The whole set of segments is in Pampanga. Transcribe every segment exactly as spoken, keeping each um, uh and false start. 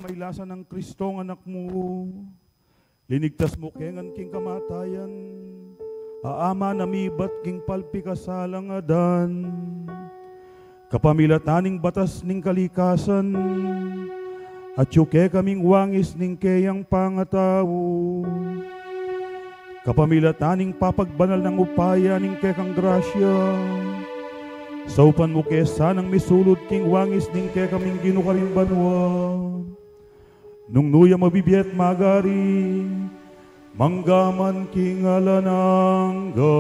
Maylasan nang Kristong Anak mu, linigtas mu ke ngan king kamatayan, a aman a mibat king palpikasalang adan. Kapamilatan ning batas ning kalikasan, atyu ke kaming wangis ning keyang pangatau. Kapamilatan ning papagbanal nang upaya ning kekang grasya, saupan mu ke sanang misulud king wangis ning kekaming Ginu karing banua. Nung nu ya mabibie at magari, mangga man king alang angga.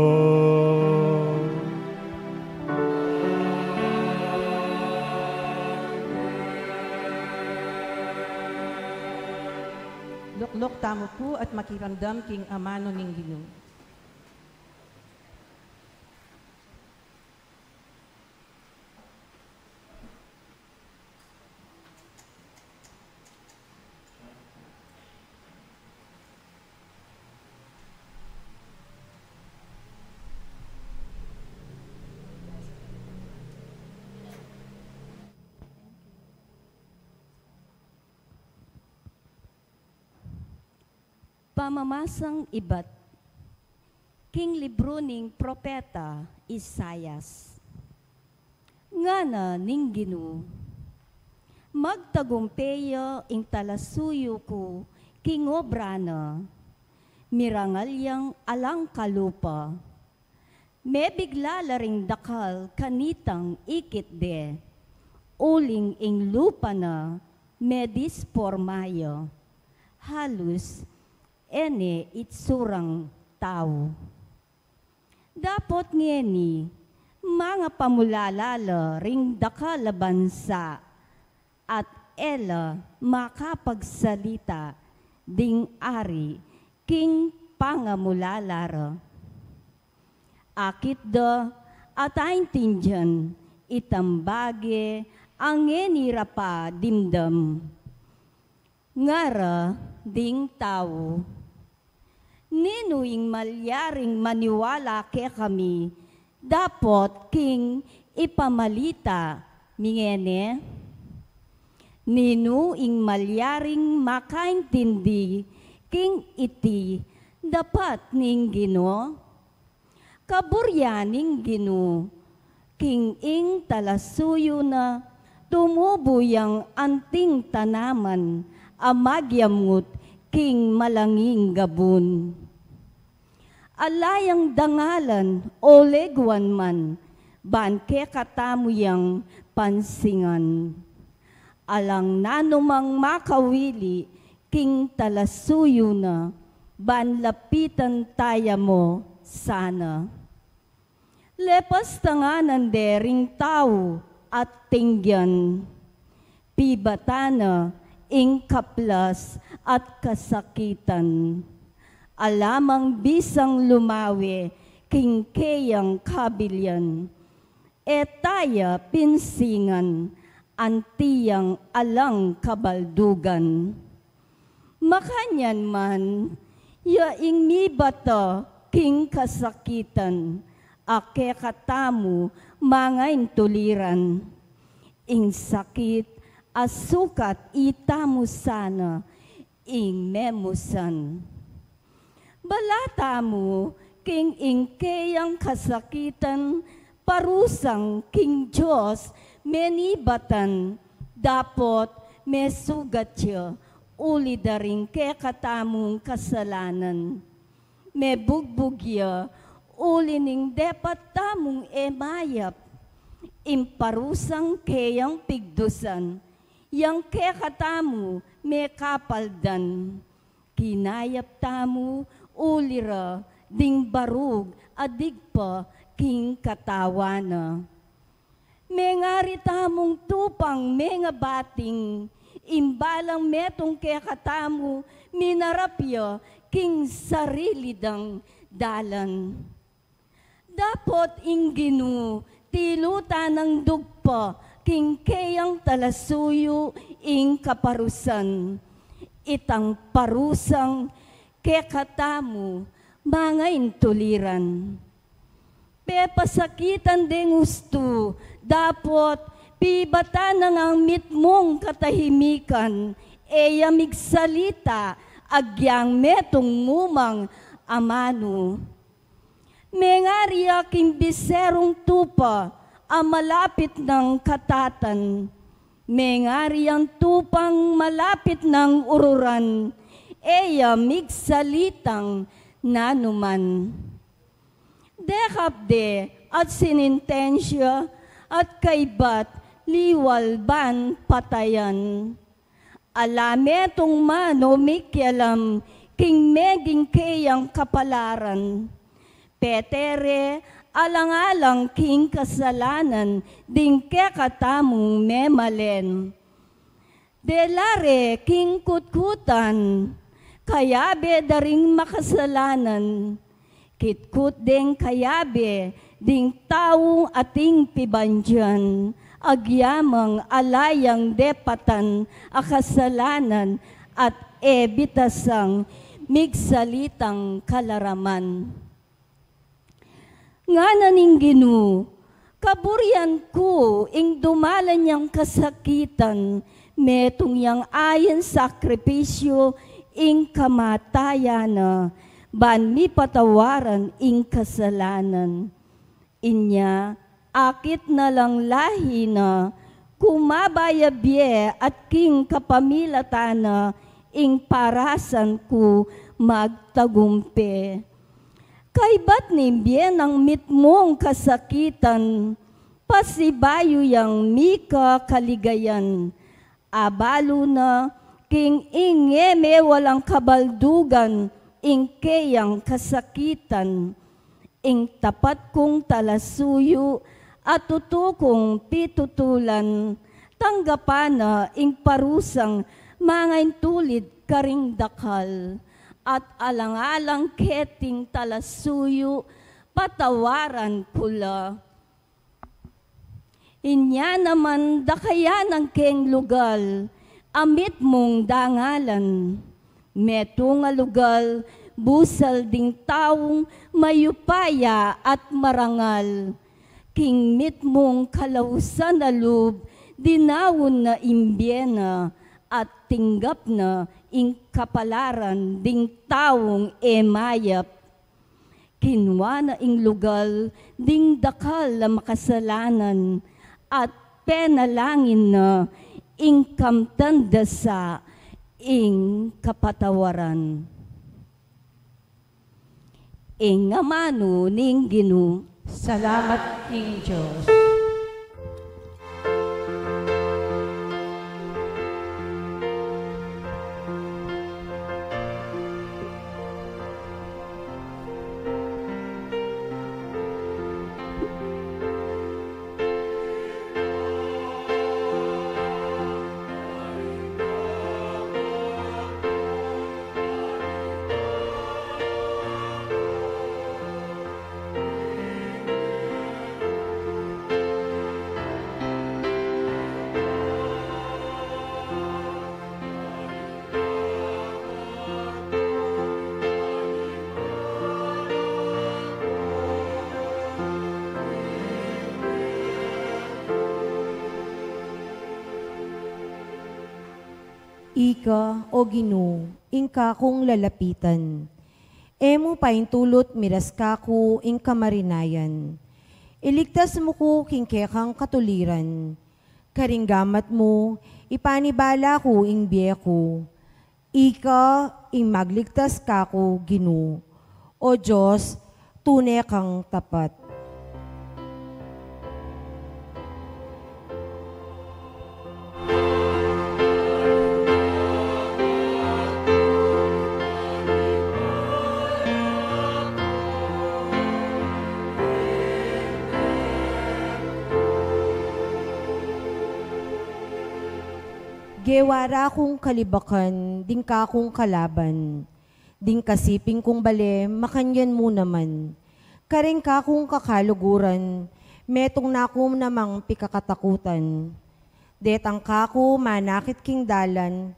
Lukluk tamu pu at makiramdam king amanu ning Ginu. Pamamasang ibat king libru ning propeta Isaias. Ngana ning Ginu, magtagumpe ya ing talasuyu ku king obra na, mirangal yang alang kalupa. Mebigla la ring dakal kanitang ikit de, uling ing lupa na medisporma ya. Halus e ne itsurang tau. Dapot ngeni, mangapamulala la ring dakal a bansa, at e la makapagsalita ding ari king pangamulala ra. Akit da at aintindian itang bage a ngeni ra pa dimdam. Ngara ding tau, ninu ing malyaring maniwala kekami dapot king ipamalita mi ngeni? Ninu ing malyaring makaintindi king iti dapat ning Ginu? Kaburian ning Ginu, king ing talasuyu na tumubu yang anting tanaman a magyamut king malanging gabun. Ala yang dangalan o leguan man ban kekatamu yang pansingan. Alang nanumang makawili king talasuyu na ban lapitan taya mu sana. Lepas tanganan de ring tau at tinggian, pibatan na ing kaplas at kasakitan. Ala mang bisang lumawe king keyang kabilian, e taya pinsingan anti yang alang kabaldugan. Makanyan man, ya ing mibata king kasakitan a kekatamu mangaintuliran. Ing sakit a sukat itamu sana ing memusan. Bala tamu king ing keyang kasakitan parusang king Dios menibatan, dapot mesugat ya uli da ring kekatamung kasalanan. Mebugbug ya uli ning depat tamung e mayap. Ing parusang keyang pigdusan, yang kekatamu mekapaldan. Kinayap tamu uli ra ding barug a digpa king katawan na. Mengari tamung tupang mengabating, imbalang metung kekatamu minarap ya king sarili dang dalan. Dapot ing Ginu, tilutan nang dugpa king keyang talasuyu ing kaparusan. Itang parusang kekatamu mangaintuliran. Pepasakitan deng ustu, dapot pibatan na ngang mitmung e ya migsalita agyang metung umang amanu. Mengari ya king biserung tupa a malapit nang katatan, mengari yang tupang malapit nang ururan, e ya migsalitang nanuman. Dekap de at sinintensya at kaybat liwal ban patayan. Ala metung manu mikialam king meging keyang kapalaran. Petere alang-alang king kasalanan ding kekatamung memalen. Dela re king kutkutan, kayabe da ring makasalanan. Kitkut deng kayabe ding taung ating pibandian, agyamang ala yang depatan a kasalanan at e bitasang migsalitang kalaraman. Ngana ning Ginu, kaburian ku ing dumalan yang kasakitan, metung yang ayan sakripisyu ing kamatayan na, ban mipatawaran ing kasalanan. Inya, akit na lang lahi na, kumaba ya bie at king kapamilatan na, ing parasan ku magtagumpe. Kaybat ning bie nang mitmung kasakitan, pasibayu yang mika kaligayan. Abalu na king ing e me walang kabaldugan ing keyang kasakitan. Ing tapat kung talasuyu at tutu kung pitutulan, tanggapan na ing parusang mangaintulid karing dakal, at alang-alang keting talasuyu, patawaran ku la. Inya naman dakayan nang keng lugal a mitmung dangalan. Metung a lugal, busal ding taung mayupaya at marangal. King mitmung kalausan a lub, dinaun na ing bie na, at tinggap na ing kapalaran ding taung e mayap. Kinua na ing lugal ding dakal a makasalanan, at penalangin na ing kamtan da sa ing kapatawaran. Ing amanu ning Ginu. Salamat king Dios. Ika, O Ginu, ing kakung lalapitan. E mu paintulut miras kaku ing kamarinayan. Iligtas mu ku king kekang katuliran. Karing gamat mu, ipanibala ku ing bie ku. Ika ing magligtas kaku, Ginu. O Dios, tune kang tapat. Gewa ra kung kalibakan ding kakung kalaban, ding kasiping kung bale makanyan mu naman. Karing kakung kakaluguran, metung na ku namang pikakatakutan. Detang kaku manakit king dalan,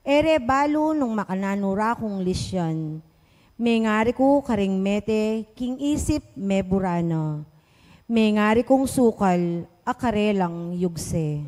e re balu nung makananu ra kung lisyan. Mengari ku karing mete king isip mebura na. Mengari kung sukal a karelang yugse.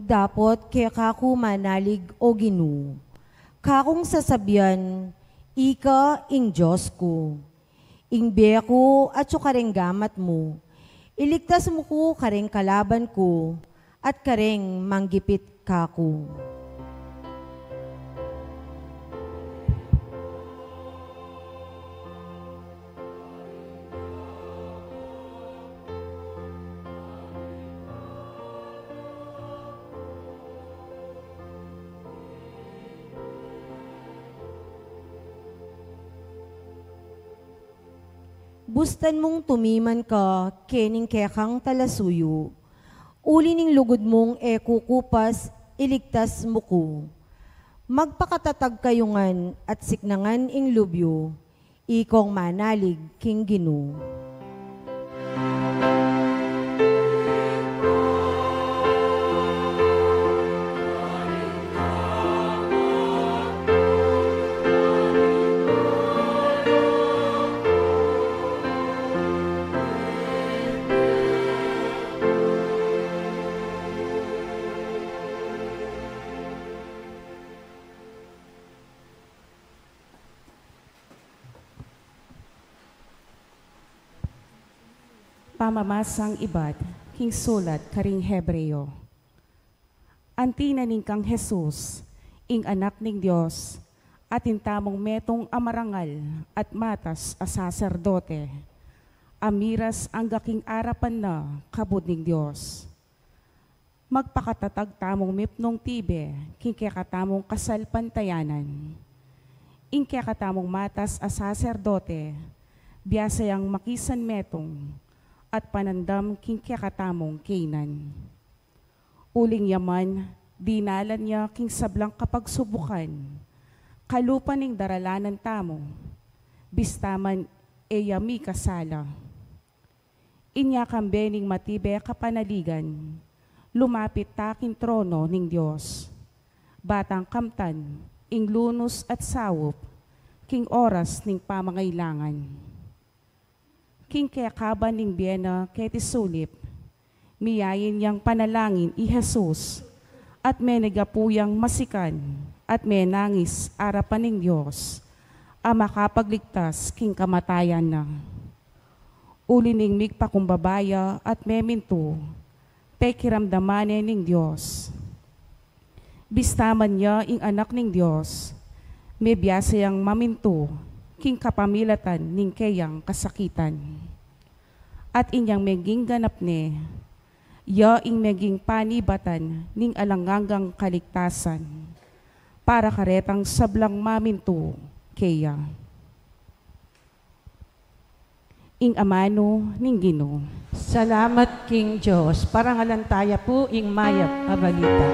Dapot keka ku manalig, O Ginu, kakung sasabian, ika ing Dios ku. Ing bie ku atyu kareng gamat mu. Iligtas mu ku kareng kalaban ku at kareng manggipit kaku. Bustan mung tumiman ka kening kekang talasuyu, uli ning lugud mung e kukupas, iligtas mu ku. Magpakatatag kayu ngan at siknangan ing lub yu, ikong manalig king Ginu. Pamamasang ibat king sulat karing Hebreo. Anti na ning kang Jesus, ing Anak ning Dios, atin tamung metung a marangal at matas a saserdote, a miras angga king arapan na kabud ning Dios. Magpakatatag tamung mipnung tibe king kekatamung kasalpantayanan. Ing kekatamung matas a saserdote, biasa yang makisan metung at panandam king kekatamung kainan. Uling ya man, dinalan ya king sablang kapagsubukan, kalupa ning daralanan tamu, bista man e ya mikasala. Inya kambe ning matibe a kapanaligan, lumapit ta king trono ning Dios, ba tang kamtan ing lunus at saup king oras ning pamangailangan. King kekaban ning bie na keti sulip, miyain yang panalangin i Jesus, at menegapu yang masikan at menangis arapan ning Dios, a makapagligtas king kamatayan na. Uli ning migpakumbaba ya at memintu, pekiramdaman ne ning Dios. Bista man ya ing Anak ning Dios, mebiasa yang mamintu king kapamilatan ning keyang kasakitan. At inyang meging ganap ne, ya ing meging panibatan ning alang anggang kaligtasan para karetang sablang mamintu keya. Ing amanu ning Ginu. Salamat king Dios. Parangalan taya pu ing mayap a balita.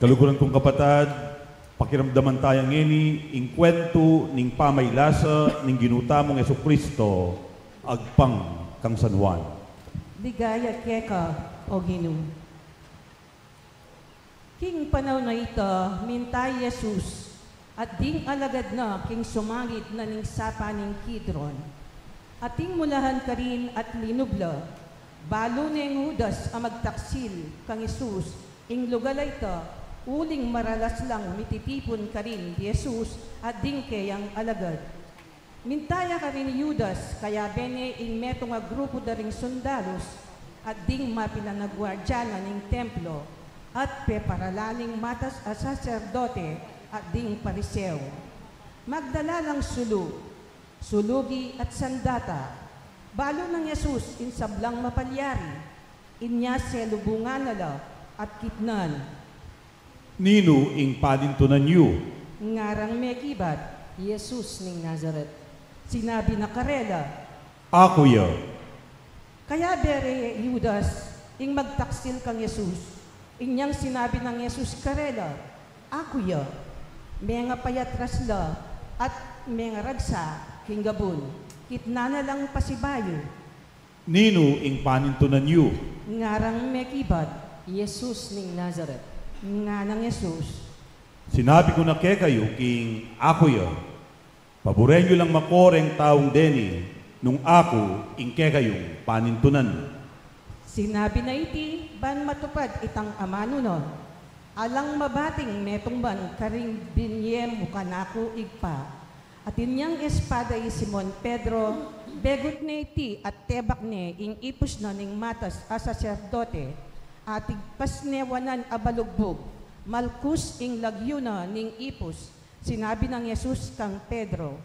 Kaluguran kung kapatad, pakiramdaman taya ngeni ing kwentu ning pamaylasa ning Ginu tamung Jesucristo agpang kang San Juan. Ligaya keka, O Ginu. King panaun a ita, minta i Jesus at ding alagad na king sumangid na ning sapa ning Kidron. Ating mulahan karin at linub la. Balu neng Judas a magtaksil kang Jesus ing lugal a ita, uling maralas lang mititipun karin di Jesus at ding keyang alagad. Minta ya karin i Judas, kayabe ne ing metung a grupu da ring sundalus at ding mapilan a guardian na ning templo at peparalan ning matas a saserdote at ding Pariseo. Magdala lang sulu, sulugi at sandata. Balu nang Jesus ing sablang mapalyari. Inya selubungan na la at kitnan. Ninu ing panintunan yu? Ngarang mekibat. Jesus ning Nazaret. Sinabi na karela. Aku ya. Kayabe re i Judas ing magtaksil kang Jesus. Inyang sinabi nang Jesus karela, Aku ya. Mengapayatras la at mengaragsa king gabun. Kitnan na lang pasibayu. Ninu ing panintunan yu? Ngarang mekibat. Jesus ning Nazaret. Nganang Jesus. Sinabi ku na kekayu king aku ya. Paburen yu lang mako reng taung deni nung aku ing kekayung panintunan. Sinabi na iti ban matupad itang amanu na. Alang mabating metung man karing binye mu kanaku, Ibpa. At inyang espada i Simon Pedro, begut ne iti at tebak ne ing ipus na ning matas a saserdote, at igpas ne wanan a balugbug, malkus ing lagyu na ning ipus. Sinabi nang Jesus kang Pedro,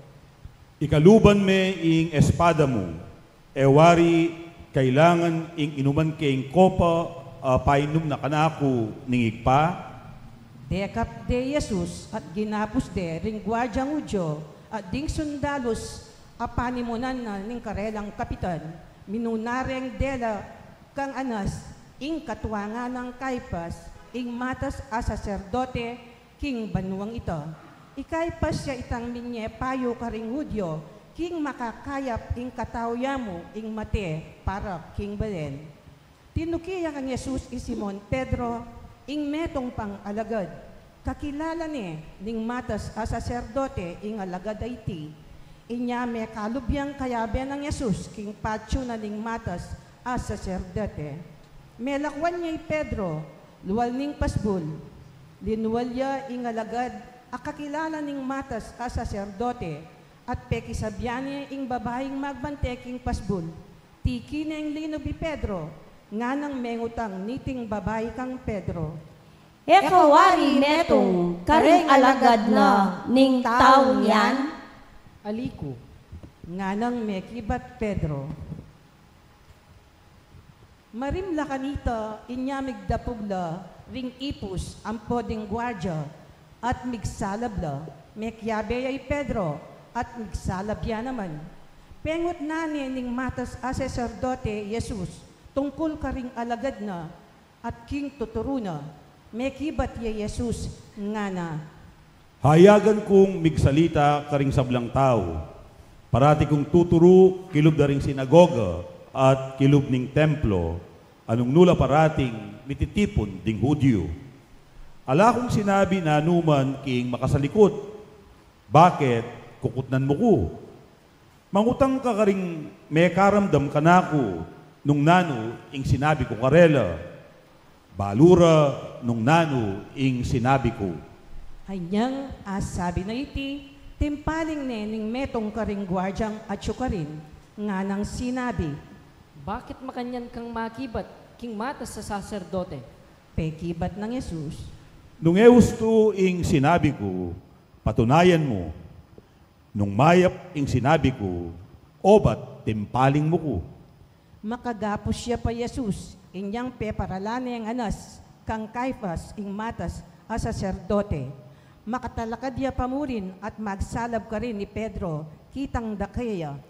Ikaluban me ing espada mu, e wari kailangan ing inuman ke ing kopa a painum na kanaku ning Ibpa? Dekap de Jesus at ginapus de ring guardiang Judio at ding sundalus a panimunan na ning karelang kapitan. Minuna reng dela kang Anas, ing katuangan nang Caifas, ing matas a saserdote king banuang ita. I Caifas ya itang minye payu karing Judio king makakayap ing katau ya mu ing mate para king balen. Tinuki ya kang Jesus i Simon Pedro, ing metung pang alagad. Kakilala ne ning matas a saserdote ing alagad a iti. Inya mekalub yang kayabe nang Jesus king patyu na ning matas a saserdote. Melakwan ya i Pedro, lual ning pasbul. Linual ya ing alagad a kakilala ning matas a saserdote, at pekisabyan ne ing babaing magbante king pasbul. Tiki neng linub i Pedro, nganang mengutang niting babai kang Pedro, E ka wari metung kareng alagad na ning taung yan? Ali ku, nganang mekibat Pedro. Marimla kanita, inya migdapug la ring ipus ampo ding guardia, at migsalab la. Mekiabe ya i Pedro, at migsalab ya naman. Pengutnan ne ning matas a saserdote i Jesus tungkul karing alagad na at king tuturu na. Mekibat ya i Jesus, ngana, Hayagan kung migsalita karing sablang tau. Parati kung tuturu kilub da ring sinagoga at kilub ning templo, a nung nu la parating mititipun ding Judio. Ala kung sinabi nanuman king makasalikut. Bakit kukutnan mu ku? Mangutang ka karing mekaramdam kanaku nung nanu ing sinabi ku karela. Balu ra nung nanu ing sinabi ku. Anyang asabi na iti, timpaling ne ning metung karing guardiang atyu karin, nganang sinabi, Bakit makanyan kang makibat king matas a saserdote? Pekibat nang Jesus, Nung e ustu ing sinabi ku, patunayan mu. Nung mayap ing sinabi ku, obat timpaling mu ku. Makagapus ya pa i Jesus, inyang peparalan neng Anas kang Caifas ing matas a saserdote. Makatalakad ya pa murin at magsalab karin i Pedro, kitang da keya,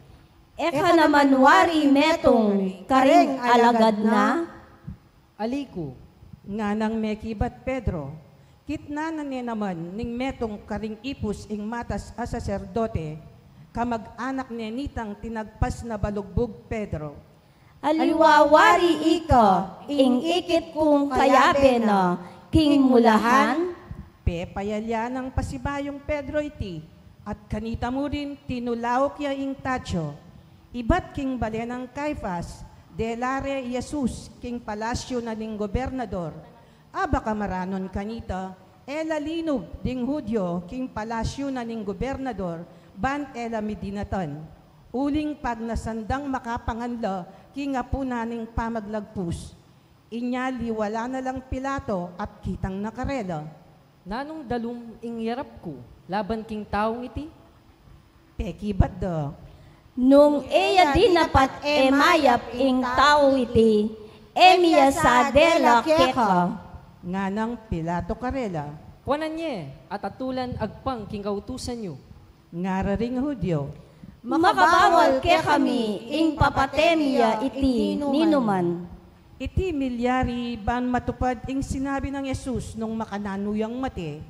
E ka naman wari metung kareng alagad na? Ali ku, nganang mekibat Pedro, Kitnan na ne naman ning metung karing ipus ing matas a saserdote, kamag-anak ne nitang tinagpas na balugbug Pedro. Aliwa wari ika ing ikit kung kayabe na king mulahan? Pepayalian nang pasibayung Pedro iti, at kanita mu rin tinulauk ya ing tatsu. Ibat king bale nang Caifas, dela re i Jesus king palasyu na ning gobernador. Aba ka maranun kanita, e la linub ding Judio king palasyu na ning gobernador, ban e la mi dinatan. Uling pagnasan dang makapangan la king apunan ning pamaglagpus. Inya liwalan na lang Pilato at kitang na karela. Nanung dalum ing yarap ku laban king taung iti? Pekibat da. Nung e ya dinapat e mayap ing tau iti, e mi ya sa dela keka. Nganang Pilato karela. Kuanan ye, at atulan agpang king kautusan yu. Ngara ring Judio. Makabawal kekami ing papate mi ya iti ninuman. Iti milyari ban matupad ing sinabi nang Jesus nung makananu yang mate.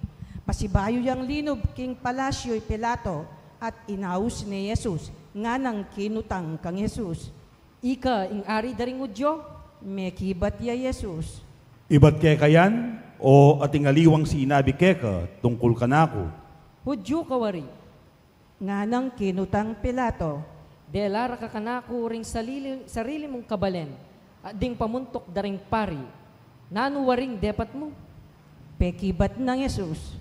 Pasibayu yang linub king palasyu i Pilato at inaus ne i Jesus, nganang kinutang kang Jesus. Ika ing ari da ring Judio? Mekibat ya i Jesus. Ibat keka yan, o ating aliwang sinabi keka tungkul kanaku? Judio ka wari? Nganang kinutang Pilato. Dela ra ka kanaku ring sarili, sarili mung kabalen, at ding pamuntuk da ring pari. Nanu waring depat mu? Pekibat nang Jesus.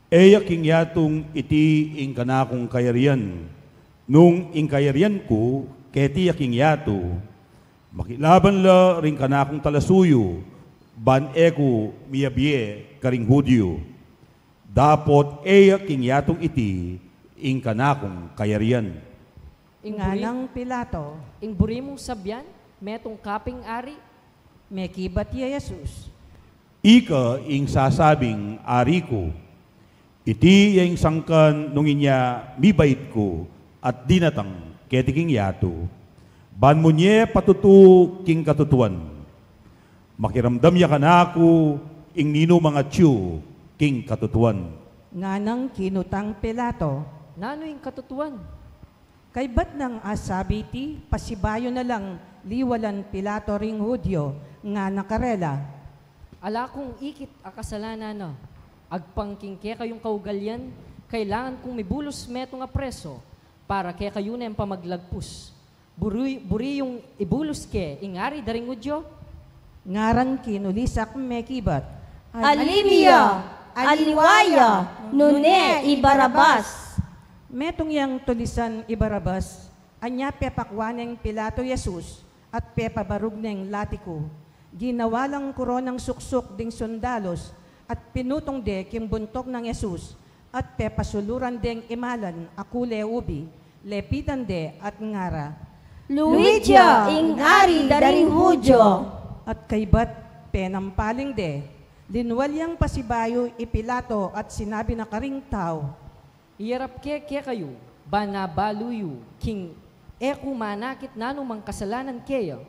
E ya king yatung iti ing kanakung kayarian. Nung ing kayarian ku keti ya king yatu, makilaban la ring kanakung talasuyu, ban e ku miyabie karing Judio. Dapot e ya king yatung iti ing kanakung kayarian. Ing buri-, nganang Pilato. Ing buri mung sabian, metung ka ping ari? Mekibat ya i Jesus. Ika ing sasabing ari ku. Iti ya ing sangkan nung inya mibait ku at dinatang keti king yatu, ban mu nye patutu king katutuan. Makiramdam ya kanaku ing ninumang atyu king katutuan. Nganang kinutang Pilato. Nanu ing katutuan? Kaybat nang asabi iti, pasibayu na lang liwalan Pilato ring Judio, ngana karela. Ala kung ikit a kasalanan na, agpang king kekayung kaugalian, kailangan kung mibulus metung a preso, para kekayu neng pamaglagpus. Buri, buri yung ibulus ke ing ari da ring Judio? Ngarang kinulisak mekibat. Ali mi ya, aliwa ya, nune i Barabas. Metung yang tulisan i Barabas, anya pepakwa neng Pilato i Jesus, at pepabarug neng latiku. Ginawa lang koronang suksuk ding sundalus, at pinutung de king buntuk nang Jesus, at pepasuluran deng imalan a kule ubi, lepitan de at ngara, Luid ya ing ari da ring Judio! At kaybat penampaling de, linwal yang pasibayu i Pilato at sinabi na karing tau, Iyarap ke kekayu, ban abalu yu king e ku manakit nanumang kasalanan keya.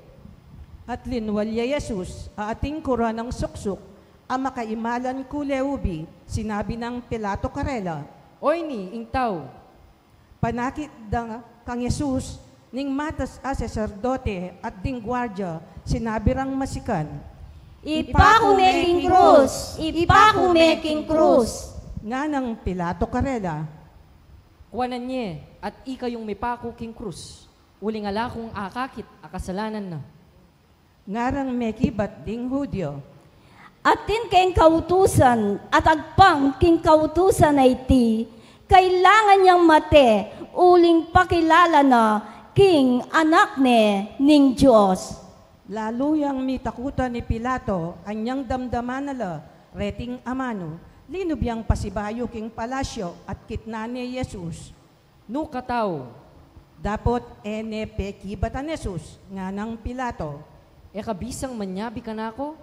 At linwal ya i Jesus, a atin koronang suksuk, a makaimalan kule ubi, sinabi nang Pilato karela, Oyni ing tau! Panakit da kang Jesus ning matas a saserdote at ding guardia, sinabi rang masikan, Ipaku me king krus! Ipaku me king krus! Nganang Pilato karela, Kuanan ye, at ikayung mipaku king krus, uling ala kung akakit a kasalanan na. Ngarang mekibat ding Judio, Atin keng kautusan, at agpang king kautusan a iti, kailangan yang mate, uling pakilala na king Anak ne ning Dios. Lalu yang mitakutan i Pilato, anyang damdaman na la reting amanu, linub yang pasibayu king palasyo at kitnan ne i Jesus. Nu ka tau? Dapot e ne pekibatan i Jesus, nganang Pilato, E ka bisang manyabi kanaku?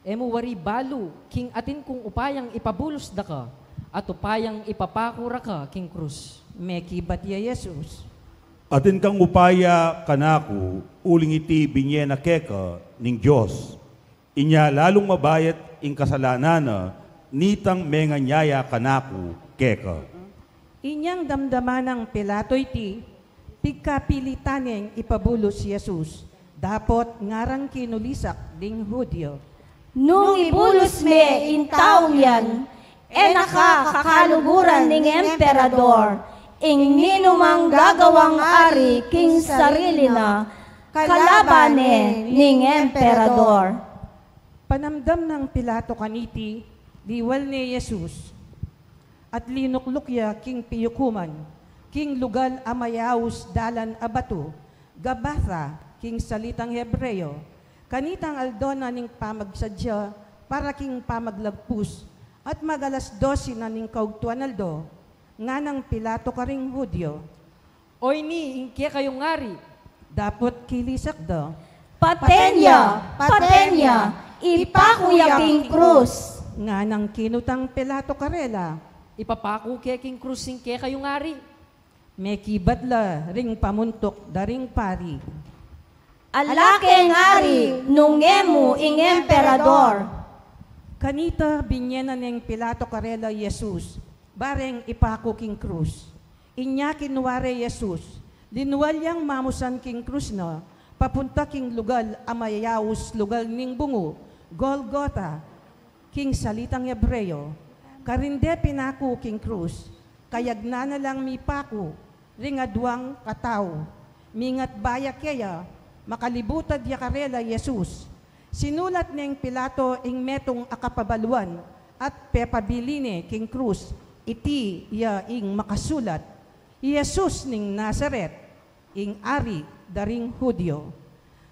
E mu wari balu king atin kung upayang ipabulus da ka, at upayang ipapaku ra ka king krus? Mekibat ya i Jesus, Atin kang upaya kanaku, uling iti binye na keka ning Dios. Inya lalung mabayat ing kasalanan na Nitang menganyaya kanaku keka. Inyang damdaman nang Pilato iti, pigkapilitan neng ipabulus i Jesus, dapot ngarang kinulisak ding Judio. Nung ibulus me ing taung yan, e na ka kakaluguran ning emperador, ing ninumang gagawang ari king sarili na, kalaban ne ning emperador. Panamdam nang Pilato kaniti, liwal ne i Jesus, at linukluk ya king piyukuman, king lugal a mayaus dalan a batu, Gabatha, king salitang Hebreo. Kanitang aldo na ning pamagsadya para king pamaglagpus, at mag-alas dose na ning kaugtuan aldo, nganang Pilato karing Judio. Oyni ing kekayung ari. Dapot kilisak da. Paten ya! Paten ya! Ipaku ya king krus! Nganang kinutang Pilato karela. Ipapaku ke king krus ing kekayung ari? Mekibat la ring pamuntuk da ring pari. Ala keng ari nung e mu ing emperador! Kanita binie na neng Pilato karela i Jesus, bareng ipaku king krus. Inya kinua re i Jesus, linual yang mamusan king krus na, papunta king lugal a mayayaus lugal ning bungu, Golgota, king salitang Hebreo. Karin de pinaku king krus, kayagnan na lang mipaku ring aduang katau. Mingat baya keya, makalibutad ya karela i Jesus. Sinulat neng Pilato ing metung a kapabaluan at pepabili ne king krus, iti ya ing makasulat, "Jesus ning Nazaret, ing Ari da ring Judio."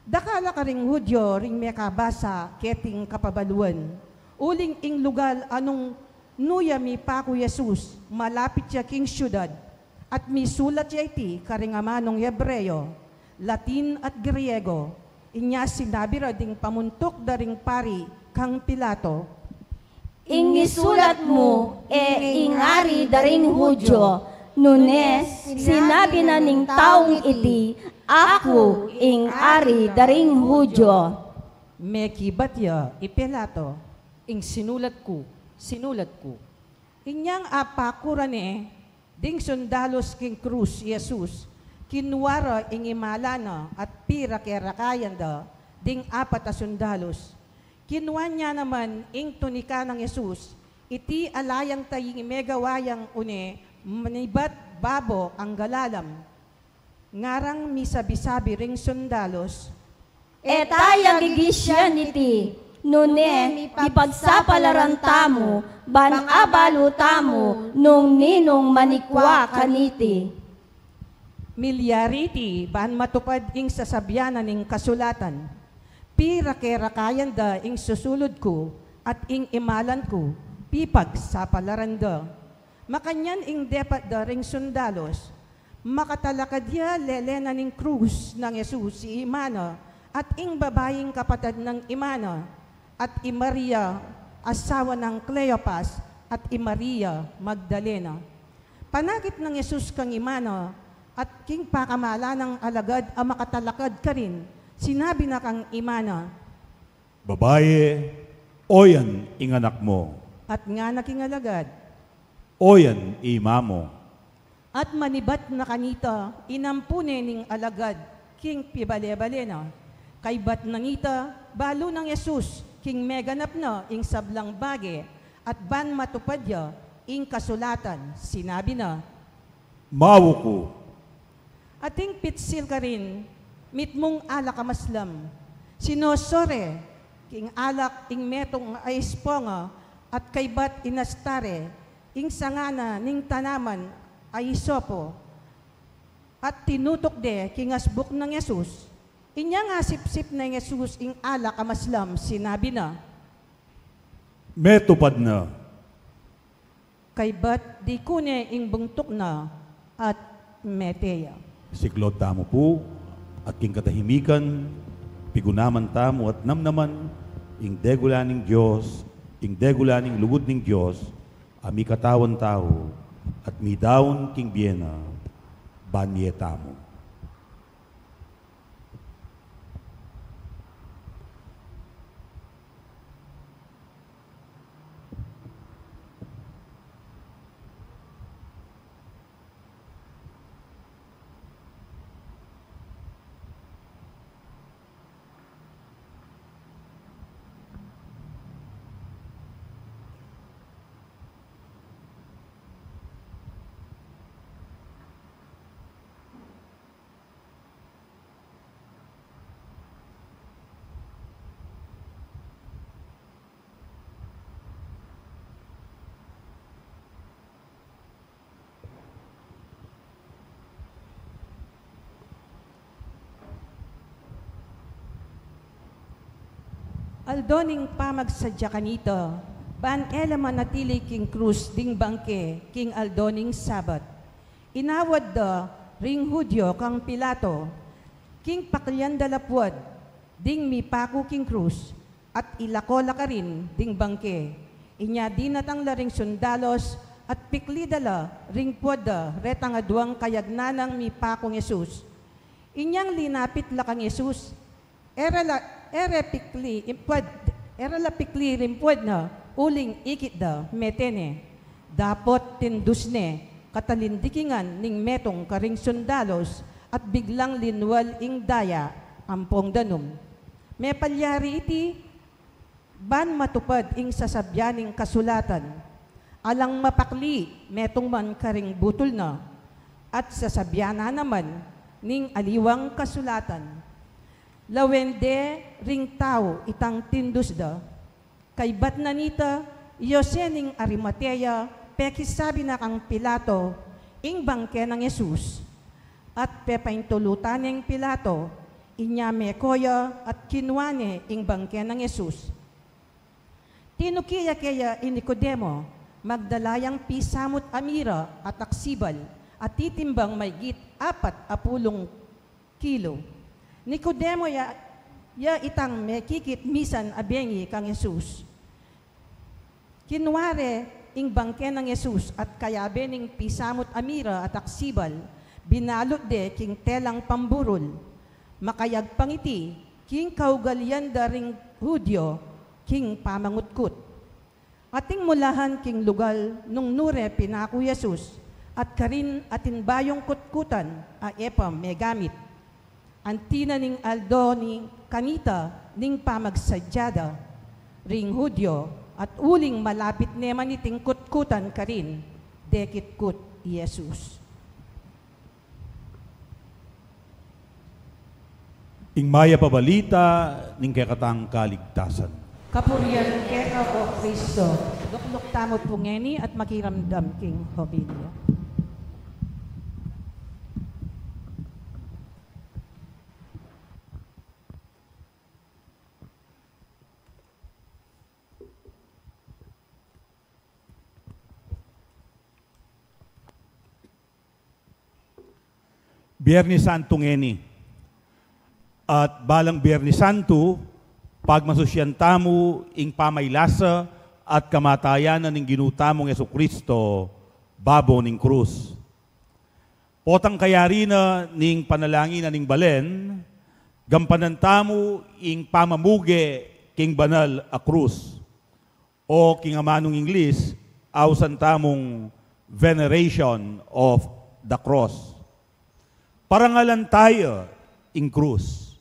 Dakal a karing Judio ring mekabasa keting kapabaluan, uling ing lugal a nung nu ya mipaku i Jesus, malapit ya king siudad, at misulat ya iti karing amanung Hebreo, Latin at Griego. Inya sinabi ra ding pamuntuk da ring pari kang Pilato, "Ing isulat mu, e ing Ari da ring Judio, nune sinabi na ning taung iti, 'Aku ing Ari da ring Judio.'" Mekibat ya i Pilato, "Ing sinulat ku, sinulat ku." Inyang apaku ra ne ding sundalus king krus i Jesus, kinua ra ing imala na at pirake-rakayan da ding apat a sundalus. Kinua ne naman ing tunika nang Jesus, iti ala yang taying megawa yang une manibat babo anggalalam. Ngarang misabi-sabi ring sundalus, "E ta ya gigisyan iti, nune mipagsapalaran tamu, ban abalu tamu nung ninung manikwa kaniti." Milyari iti ban matupad ing sasabian na ning kasulatan, "Pirake-rakayan da ing susulud ku, at ing imalan ku pipagsapalaran da." Makanyan ing depat da ring sundalus, makatalakad ya lele na ning krus nang Jesus i ima na, at ing babaing kapatad nang ima na, at i Maria, asawa nang Cleopas, at i Maria Magdalena. Panakit nang Jesus kang ima na, at king pakamalan nang alagad a makatalakad karin, sinabi na kang ima na, "Babaye, oyan ing anak mu." At ngana king alagad, "Oyan i ima mu." At manibat na kanita, inampu ne ning alagad king pibale-bale na. Kaybat na nita, balu nang Jesus king meganap na ing sablang bage, at ban matupad ya ing kasulatan, sinabi na, "Mawu ku." Ating pitsil karin mitmung alak a maslam. Sinosore king alak ing metung a esponga, at kaybat inasta re ing sanga na ning tanaman a isopo, at tinutuk de king asbuk nang Jesus. Inyang asipsip neng Jesus ing alak a maslam, sinabi na, "Metupad na." Kaybat dikune ing bungtuk na at mete ya. Siklaud tamu pu, at king katahimikan, pigunaman tamu at namnaman ing degula ning Dios, ing degula ning lugud ning Dios, a mikatawan tau, at midaun king bie na, ban mie tamu. Aldo ning pamagsadya kanita, ban e la manatili king krus ding bangke king aldo ning Sabat. Inawad da ring Hudyo kang Pilato, king paklian da la puad ding mipaku king krus, at ilako la karin ding bangke. Inya dinatang la ring sundalos, at pikli da la ring puad da retang aduang kayagnan nang mipakung Jesus. Inyang linapit la kang Jesus, e ra la, e ra pikli ing puad, e ra la pikli ring puad na, uling ikit da, mete ne. Dapot tindus ne, katalindikingan ning metung karing sundalos, at biglang linwal ing daya ampong danum. Mepalyari iti, ban matupad ing sasabian ning kasulatan, "Alang mapakli metung man karing butul na." At sasabian na naman ning aliwang kasulatan, "Lawen de ring tau itang tindus da." Kaybat na nita, i Jose ning Arimatea, pekisabi na kang Pilato ing bangke nang Jesus. At pepaintulutan neng Pilato, inya meko ya at kinua ne ing bangke nang Jesus. Tinuki ya keya i Nicodemo, magdala yang pisamut a mira at aksibal, a titimbang maygit apat a pulung kilo. Nicodemo ya, ya itang mekikit misan a bengi kang Jesus. Kinua re ing bangke nang Jesus at kayabe ning pisamut a mira at aksibal, binalut de king telang pamburul. Makayagpang iti king kaugalian da ring Hudyo king pamangutkut. Ating mulahan king lugal nung nu re pinaku i Jesus, at karin atin bayung kutkutan a e pa megamit. Anti na ning aldo ning kanita ning pamagsadya da ring Hudyo, at uling malapit ne man iting kutkutan karin, dekitkut i Jesus. Ing mayap a balita ning kekatang kaligtasan. Kapurian keka, O Kristo. Lukluk tamu pu ngeni at makiramdam king homilya. Biernes Santu ngeni. At balang Biernes Santu, pagmasusyan tamu ing pamaylasa at kamatayan na ning Ginu tamung Jesucristo, babo ning krus. Potang kayari na ning panalangin a ning balen, gampanan tamu ing pamamuge king banal a krus. O king amanung Ingles, ausan tamung veneration of the cross. Parangalan taya ing krus.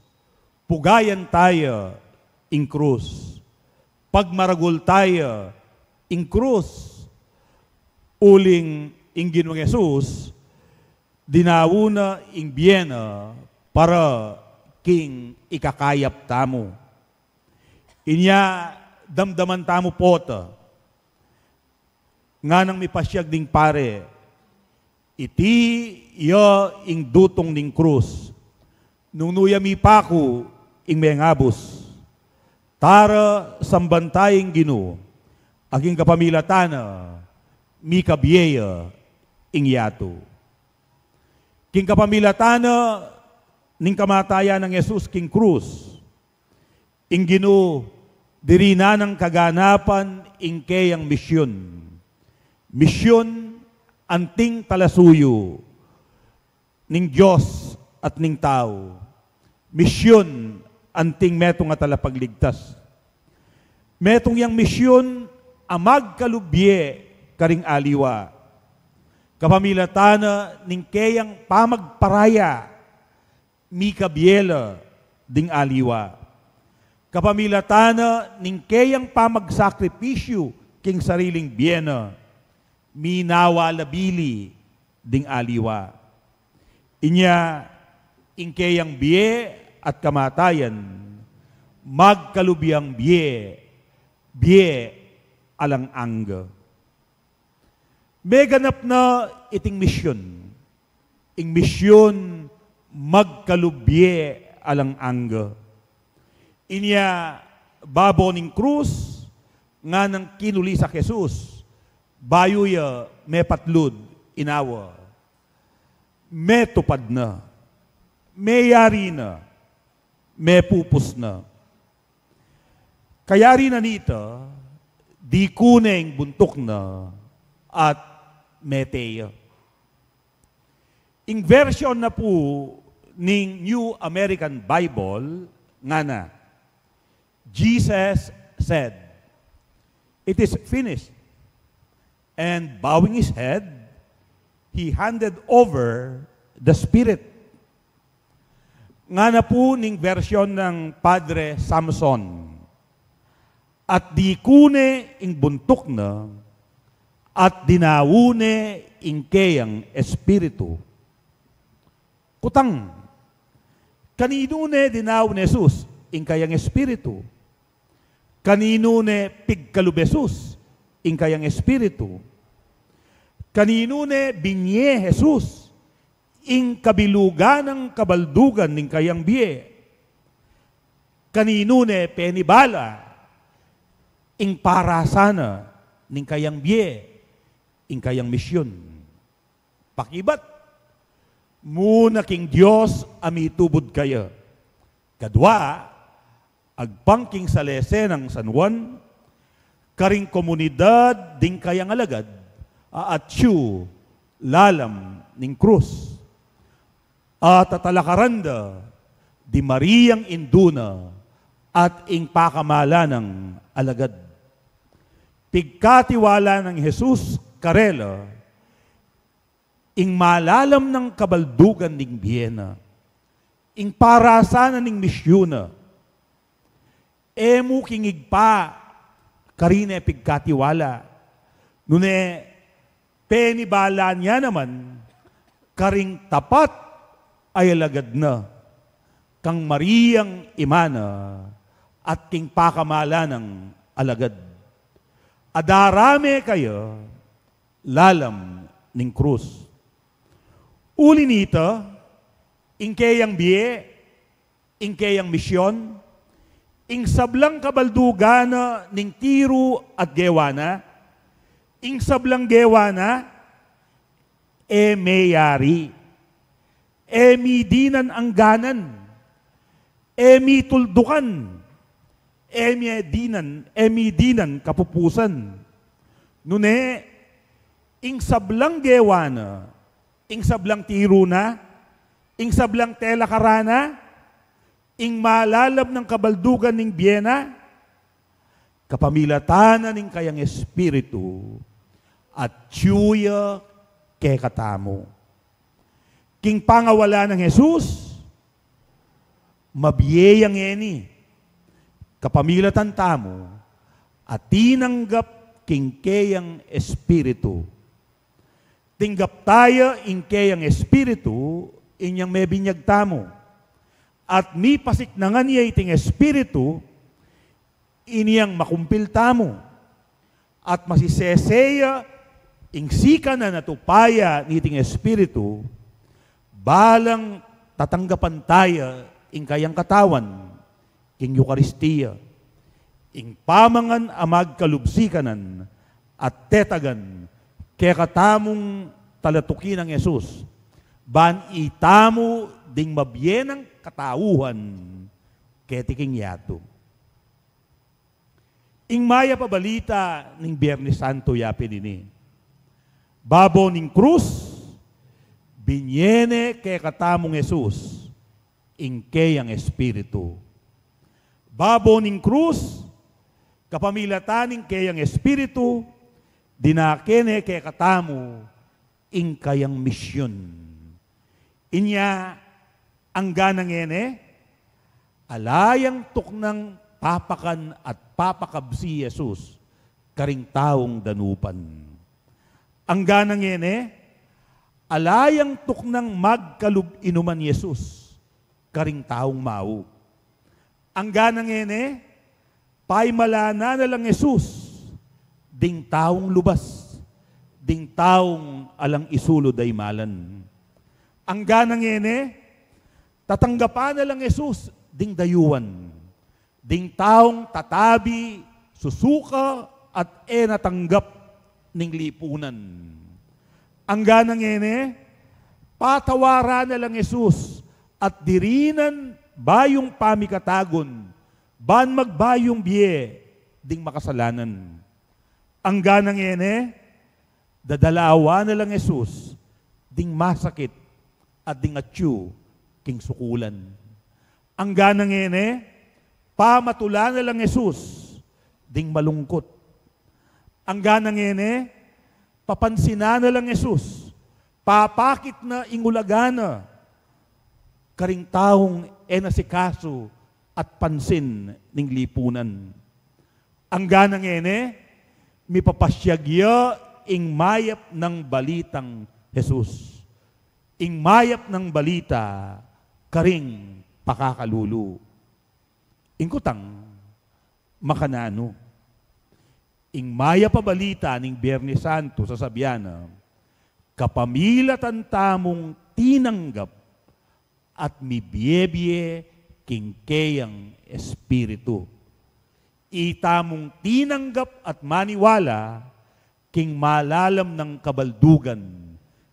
Pugayan taya ing krus. Pagmaragul taya ing krus. Uling ing Ginung Jesus, dinaun na ing bie na para king ikakayap tamu. Inya damdaman tamu pota, nganang mipasyag ning pare, iti ya ing dutung ning krus, nung nu ya mipaku ing mengabus. Tara samban taya ing Ginu, a king kapamilatan na mikabie ya ing yatu. King kapamilatan na ning kamatayan nang Jesus king krus, ing Ginu dirinan nang kaganapan ing keyang misyun. Misyun anting talasuyu ning Dios at ning tau. Misyun anting metung a talapagligtas. Metung yang misyun a magkalub bie karing aliwa. Kapamilatan na ning keyang pamagparaya, mikabie la ding aliwa. Kapamilatan na ning keyang pamagsakripisyu king sariling bie na, minawa la bili ding aliwa. Inya ing keyang bie at kamatayan, magkalub yang bie, bie alang angga. Meganap na iting misyun. Ing misyun magkalub bie alang angga. Inya Babo ning krus, nganang kinulisak Jesus, bayu ya mepatlud inawa. Metupad na, meyari na, mepupus na. Kayari na nita, dikune ing buntuk na at mete ya. Ing version na pu ning New American Bible, ngana, Jesus said, "It is finished." And bowing his head, he handed over the spirit. Ngana pu ning version nang Padre Samson, at dikune ing buntuk na, at dinawu ne ing keyang espiritu. Kutang, kaninu ne dinawu nang Jesus ing kayang espiritu? Kaninu ne pigkalub Jesus ing kayang espiritu? Kaninu ne binie Jesus ing kabilugan nang kabaldugan ning kayang bie? Kaninu ne penibala ing parasan na ning kayang bie, ing kayang misyun? Pakibat, mu na king Dios a mitubud kaya. Kadwa, agpang king salese nang San Juan, karing komunidad ding kayang alagad a atyu lalam ning krus. At tatalakaran da di Mariang indu na at ing pakamalan nang alagad. Pigkatiwala nang Jesus karela ing malalam nang kabaldugan ning bie na, ing parasan na ning misyun na. E mu king Ibpa karine pigkatiwala, nune penibala ne naman karing tapat a alagad na, kang Mariang ima na at king pakamalan nang alagad. Adarame kaya lalam ning krus. Uli nita, ing keyang bie, ing keyang misyun, ing sablang kabaldugan na ning tiru at gewa na, ing sablang gewa na, e meyari, e mi dinan angganan, e mi tuldukan, e mi dinan, e mi dinan kapupusan. Nune, ing sablang gewa na, ing sablang tiru na, ing sablang telakaran na, ing malalam nang kabaldugan ning bie na, kapamilatan na ning kayang Espiritu, atyu ya kekatamu. King pangawala nang Jesus, mabie yang ngeni, kapamilatan tamu, at tinanggap king keyang Espiritu. Tinggap taya ing keyang Espiritu, inyang mebinyag tamu. At mipasiknangan ya iting Espiritu, inyang makumpil tamu. At masisese ya ing sikanan at upaya niting Espiritu, balang tatanggapan taya ing kayang katawan, king Eukaristia, ing pamangan a magkalub sikanan, at tetagan kekatamung talatuki nang Jesus, ban itamu ding mabie nang katauhan keti king yatu. Ing mayap a balita ning Biernes Santo ya pin ini. Babo ning krus, binie ne kekatamung Jesus ing keyang Espiritu. Babo ning krus, kapamilatan ning keyang Espiritu, dinake ne kekatamu ing kayang misyun. Inya, angga na ngeni, ala yang tuknang papakan at papakabsi Jesus karing taung danupan. Angga na ngeni, ala yang tuknang magkalub inuman Jesus karing taung mau. Angga na ngeni, paimalanan na lang Jesus ding taung lubas, ding taung alang isulud a imalan. Angga na ngeni, tatanggapan na lang Jesus ding dayuan, Ding taung tatabi, susuka, at e na tanggap ning lipunan. Angga na ngeni, patawaran na lang Jesus at dirinan bayung pamikatagun, ban magbayung bie ding makasalanan. Angga na ngeni, dadalawan na lang Jesus ding masakit at ding atyu king sukulan. Angga na ngeni, pamatulan na lang Jesus ding malungkut. Angga na ngeni, papansinan na lang Jesus, papakit na ing ulaga na karing taung e na sikasu at pansin ning lipunan. Angga na ngeni, mipapasyag ya ing mayap nang balitang Jesus. Ing mayap nang balita karing pakakalulu. Ing kutang, makananu? Ing mayap a balita ning Biernes Santo, sasabian na, kapamilatan tamung tinanggap at mibie-bie king keyang Espiritu. Itamung tinanggap at maniwala king malalam nang kabaldugan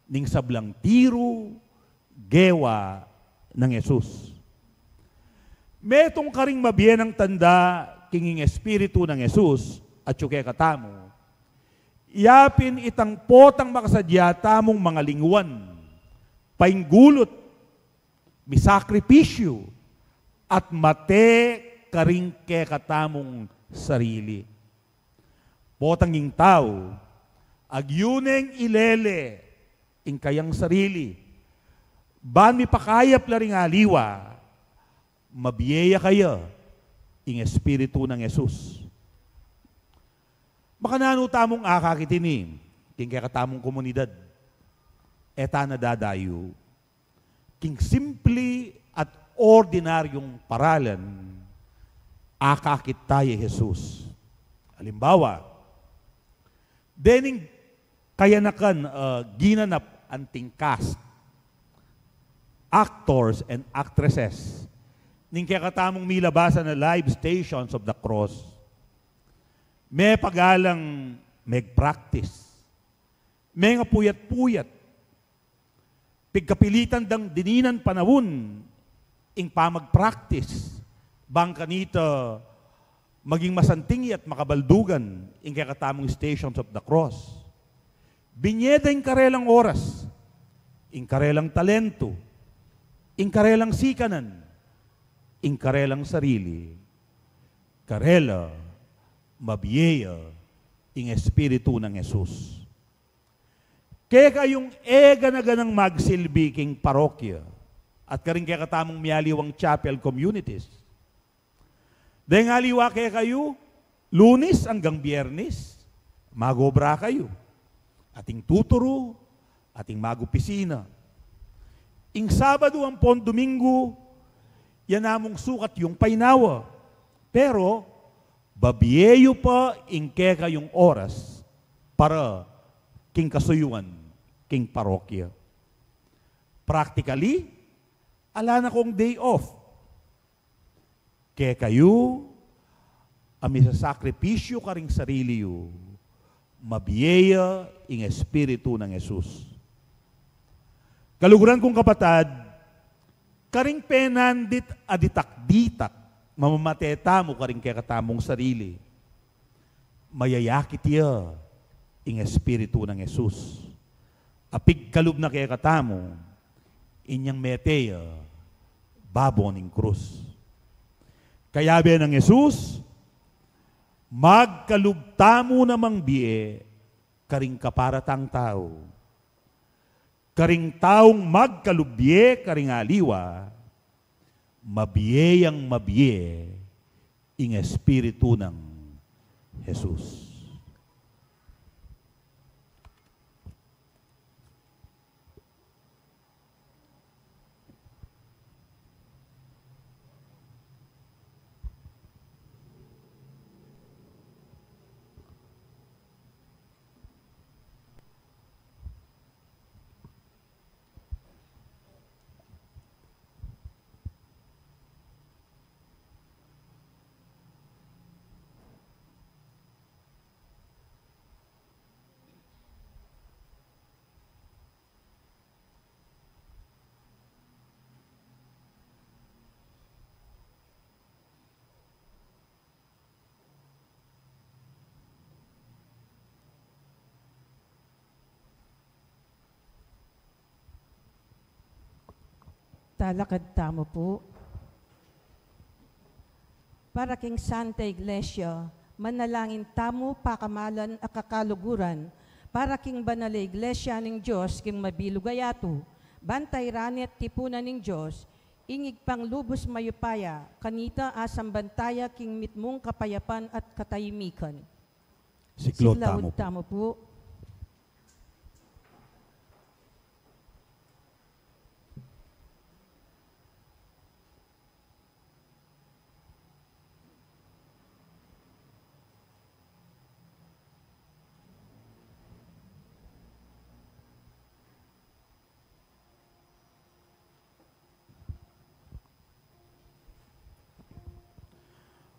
ning sablang tiru gewa nang Jesus. Metung karing mabie nang tanda king ing Espiritu nang Jesus atyu kekatamu, yapin itang potang makasadya tamung mangalingwan, painggulut, misakripisyu, at mate karing kekatamung sarili. Potang ing tau, agyu neng ilele ing kayang sarili, ban mipakayap la ring aliwa, mabie ya kaya ing Espiritu nang Jesus. Makananu tamung akakit ini king kekatamung komunidad? E ta na dadayu king simpli at ordinaryung paralan, akakit ta i Jesus. Alimbawa, dening kayanakan, ah, ginanap anting cast, actors and actresses, ning kekatamung milabasan a live Stations of the Cross, mepagalang megpractice, mengapuyat-puyat, pigkapilitan dang dininan panaun ing pamagpractice, bang kanita maging masanting ya at makabaldugan ing kekatamung Stations of the Cross. Binye da ing karelang oras, ing karelang talentu, ing karelang sikanan, ing karelang sarili, karela mabie ya ing Espiritu nang Jesus. Kekayung e gana-ganang magsilbi king parokya at karing kekatamung mialiwang chapel communities. Deng aliwa kekayu, Lunes anggang Biernes, magobra kayu. Ating tuturu, ating magopisina. Ing Sabadu ampon Domingu, ya namung sukat yung painawa. Pero, babie yu pa ing kekayung oras para king kasuyuan king parokya. Practically, ala na kong day off. Kekayu a misasakripisyu karing sarili yu, mabie ya ing Espiritu nang Jesus. Kaluguran kung kapatad, karing penandit a ditak-ditak mamamate tamu karing kekatamung sarili, mayayakit ya ing Espiritu nang Jesus a pigkalub na kekatamu inyang mete ya babo ning krus. Kayabe nang Jesus, magkalub tamu namang bie karing kapara tang tau. Karing taung magkalub bie karing aliwa, mabie yang mabie ing Espiritu nang Jesus. Talakad tamu pu. Para king Santa Iglesia, manalangin tamu pakamalan a kakaluguran. Para king banal a Iglesia ning Dios king mabilug a yatu, ban tairan at tipunan ning Dios, ing Ibpang lubus mayupaya, kanita asamban taya king mitmung kapayapan at katahimikan. Siklaud tamu pu.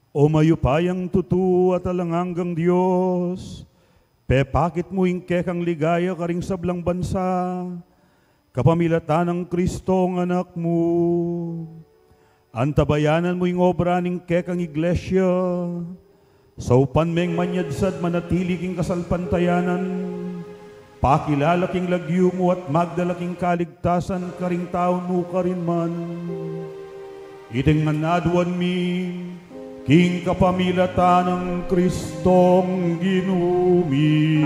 O mayupayang tutu at alang anggang Dios, pepakit mu ing kekang ligaya karing sablang bansa, kapamilatan nang Kristong Anak mu. Antabayanan mu ing obra ning kekang Iglesia, saupan meng manyadsad manatili king kasalpantayanan, pakilala king lagyu mu at magdala king kaligtasan karing tau nukarin man. Iti ngan aduan mi king kapamilatan nang Kristong Ginu mi.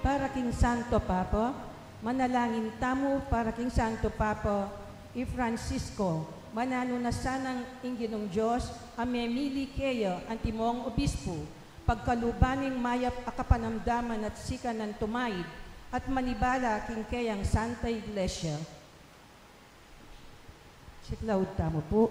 Para king Santo Papa, manalangin tamu para king Santo Papa i Francisco, mananu na sanang ing Ginung Dios a memili keya antimong obispu, pagkaluban ning mayap a kapanamdaman at sikanan tumaid at manibala king keyang Santa Iglesia. Siklaud tamu pu.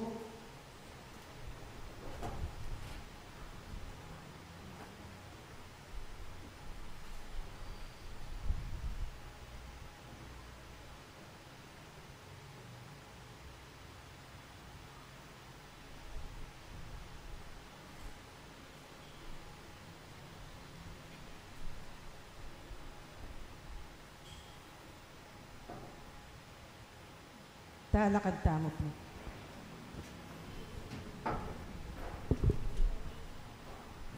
Talakad tamu pu.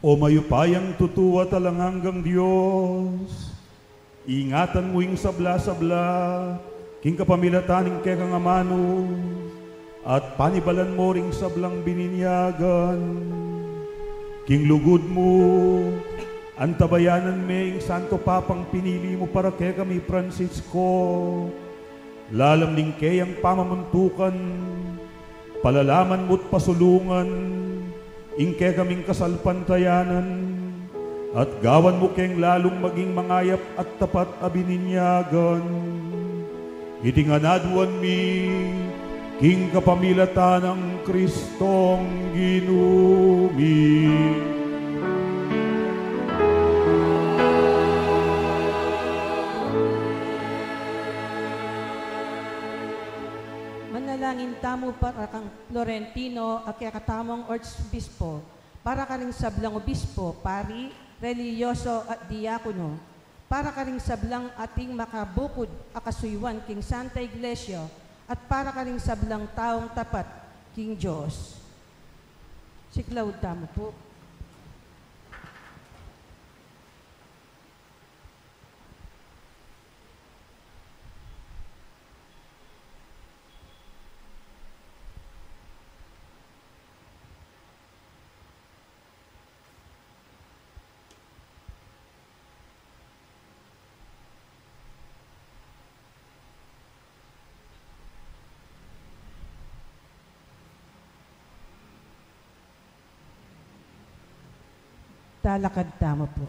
O mayupayang tutu at alang anggang Dios, ingatan mu ing sabla-sabla king kapamilatan ning kekang amanu, at panibalan mu ring sablang bininyagan. King lugud mu, antabayanan me ing Santo Papang pinili mu para kekami, Francisco. Lalam ning keyang pamamuntukan, palalaman mu't pasulungan ing kekaming kasalpantayanan, at gawan mu keng lalung maging mangayap at tapat a bininyagan. Iti ngan aduan mi king kapamilatan nang Kristong Ginu mi. Manalangin tamu para kang Florentino a kekatamung Arsobispo, para karing sablang obispo, pari, relihiyoso at diakono, para karing sablang ating makabukud a kasuyuan king Santa Iglesia, at para karing sablang taung tapat king Dios. Siklaud tamu pu. Talakad tamu pu.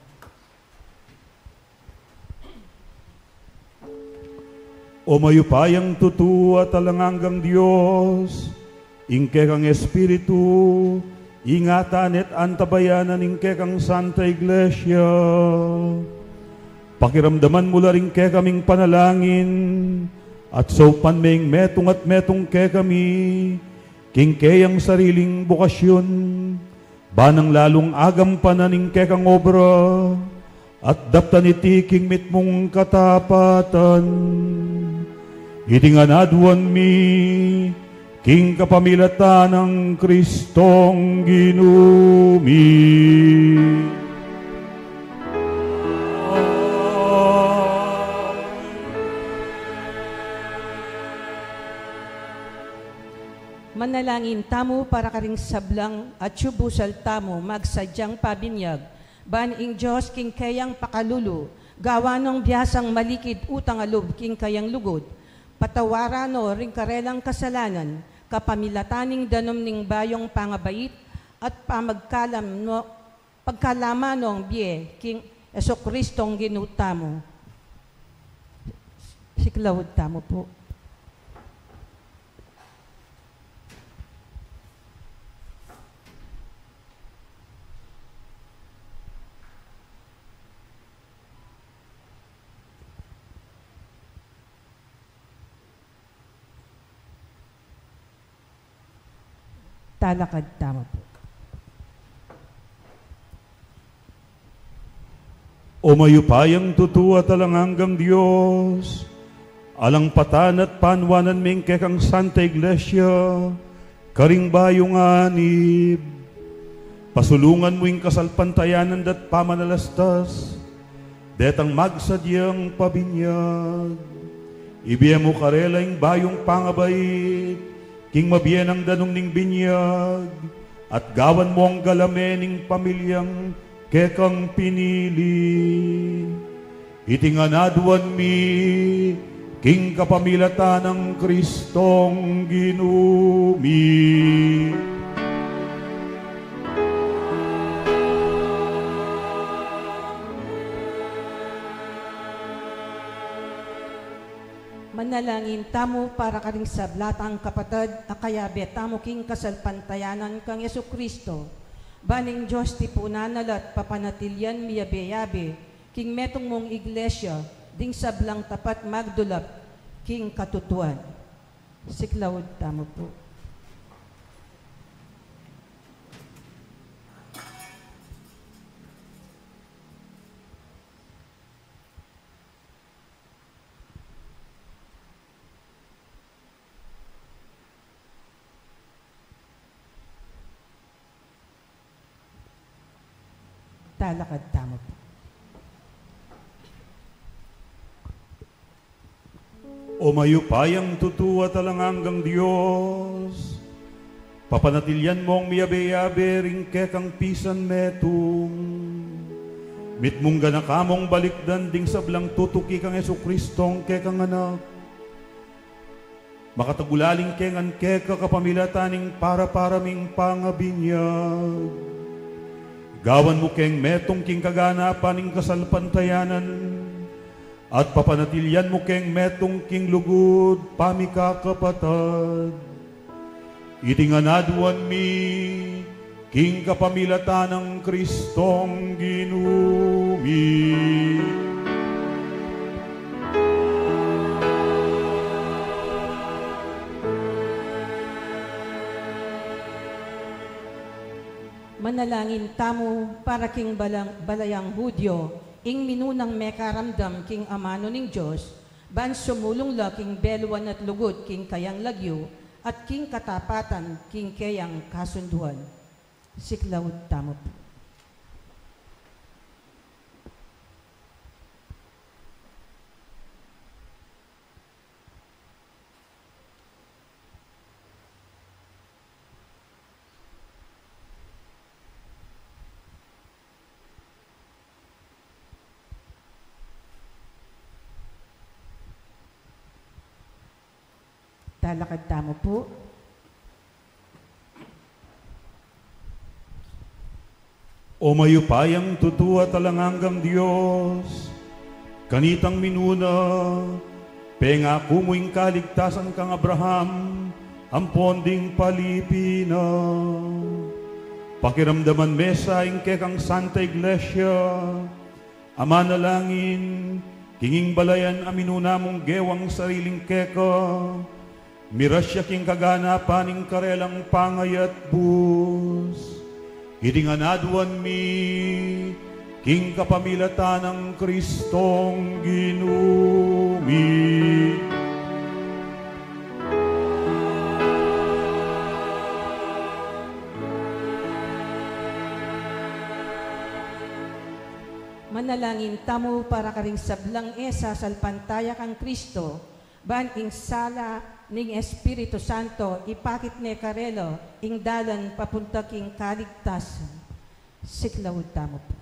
O mayupayang tutu at alang anggang Dios, ing kekang Espiritu, ingatan at antabayanan ing kekang Santa Iglesia. Pakiramdaman mu la ring kekaming panalangin, at saupan meng metung at metung kekami king keyang sariling bokasyun, ban nang lalung agampanan ing kekang obra, at daptan iti king mitmung katapatan. Iti ngan aduan mi King kapamilatan nang Kristong Ginu mi. Manalangin tamu para karing sablang atyu busal tamu magsadyang pabinyag, ban ing Dios king keyang pakalulu, gawan nong biasang malikid utang a lub king kayang lugud, patawaran no ring karelang kasalanan, kapamilatan ning danum ning bayung pangabait, at pamagkalam no, pagkalaman nong bie king Jesucristong Ginu tamu. Siklaud tamu pu. Talakad tamu pu. O mayupayang tutu at alang anggang Dios, alang patan at panuanan me ing kekang Santa Iglesia karing bayung anib. Pasulungan mu ing kasalpantayanan da't pamanalastas detang magsadyang pabinyag. Ibie mu karela ing bayung pangabait king mabie nang danum ning binyag, at gawan mu ang galame ning pamilyang kekang pinili. Iti ngan aduan mi king kapamilatan nang Kristong Ginu mi. Manalangin tamu para karing sabla tang kapatad a kayabe tamu king kasalpantayanan kang Jesucristo, ban ing Dios tipunan na la't papanatilian miyabe-yabe king metung mung Iglesia ding sablang tapat magdulap king katutuan. Siklaud tamu pu. Talakad tamu pu. O mayupayang tutu at alang anggang Dios, papanatilian mung miyabe-yabe ring kekang pisan metung. Mitmung ganaka mung balikdan ding sablang tutuki kang Jesucristong kekang Anak. Makatagulaling kengan keka kapamilatan ning para-para ming pangabinyag. Gawan mu keng metung king kaganapan ning kasalpantayanan, at papanatilian mu keng metung king lugud pamikakapatad. Iti ngan aduan mi king kapamilatan nang Kristong Ginu mi. Manalangin tamu para king balang-, balayang Hudyo, ing minunang mekaramdam king amanu ning Dios, ban sumulung la king beluan at lugud king kayang lagyu, at king katapatan king keyang kasunduan. Siklaud tamu pu. Talakad tamu pu. O mayupayang tutu at alang anggang Dios, kanitang minuna, pengaku mu ing kaligtasan kang Abraham ampon ding palipi na. Pakiramdaman me sa ing kekang Santa Iglesia a manalangin, king ing balayan a minuna mung gewang sariling keka, mirasya king kaganapan ning karelang pangayatbus. Iti ngan aduan mi king kapamilatan nang Kristong Ginu mi. Manalangin tamu para karing sablang e sasalpantaya kang Kristo, ban ing sala ning Espiritu Santo ipakit ne karela ing dalan papunta king kaligtasan. Siklaud tamu pu.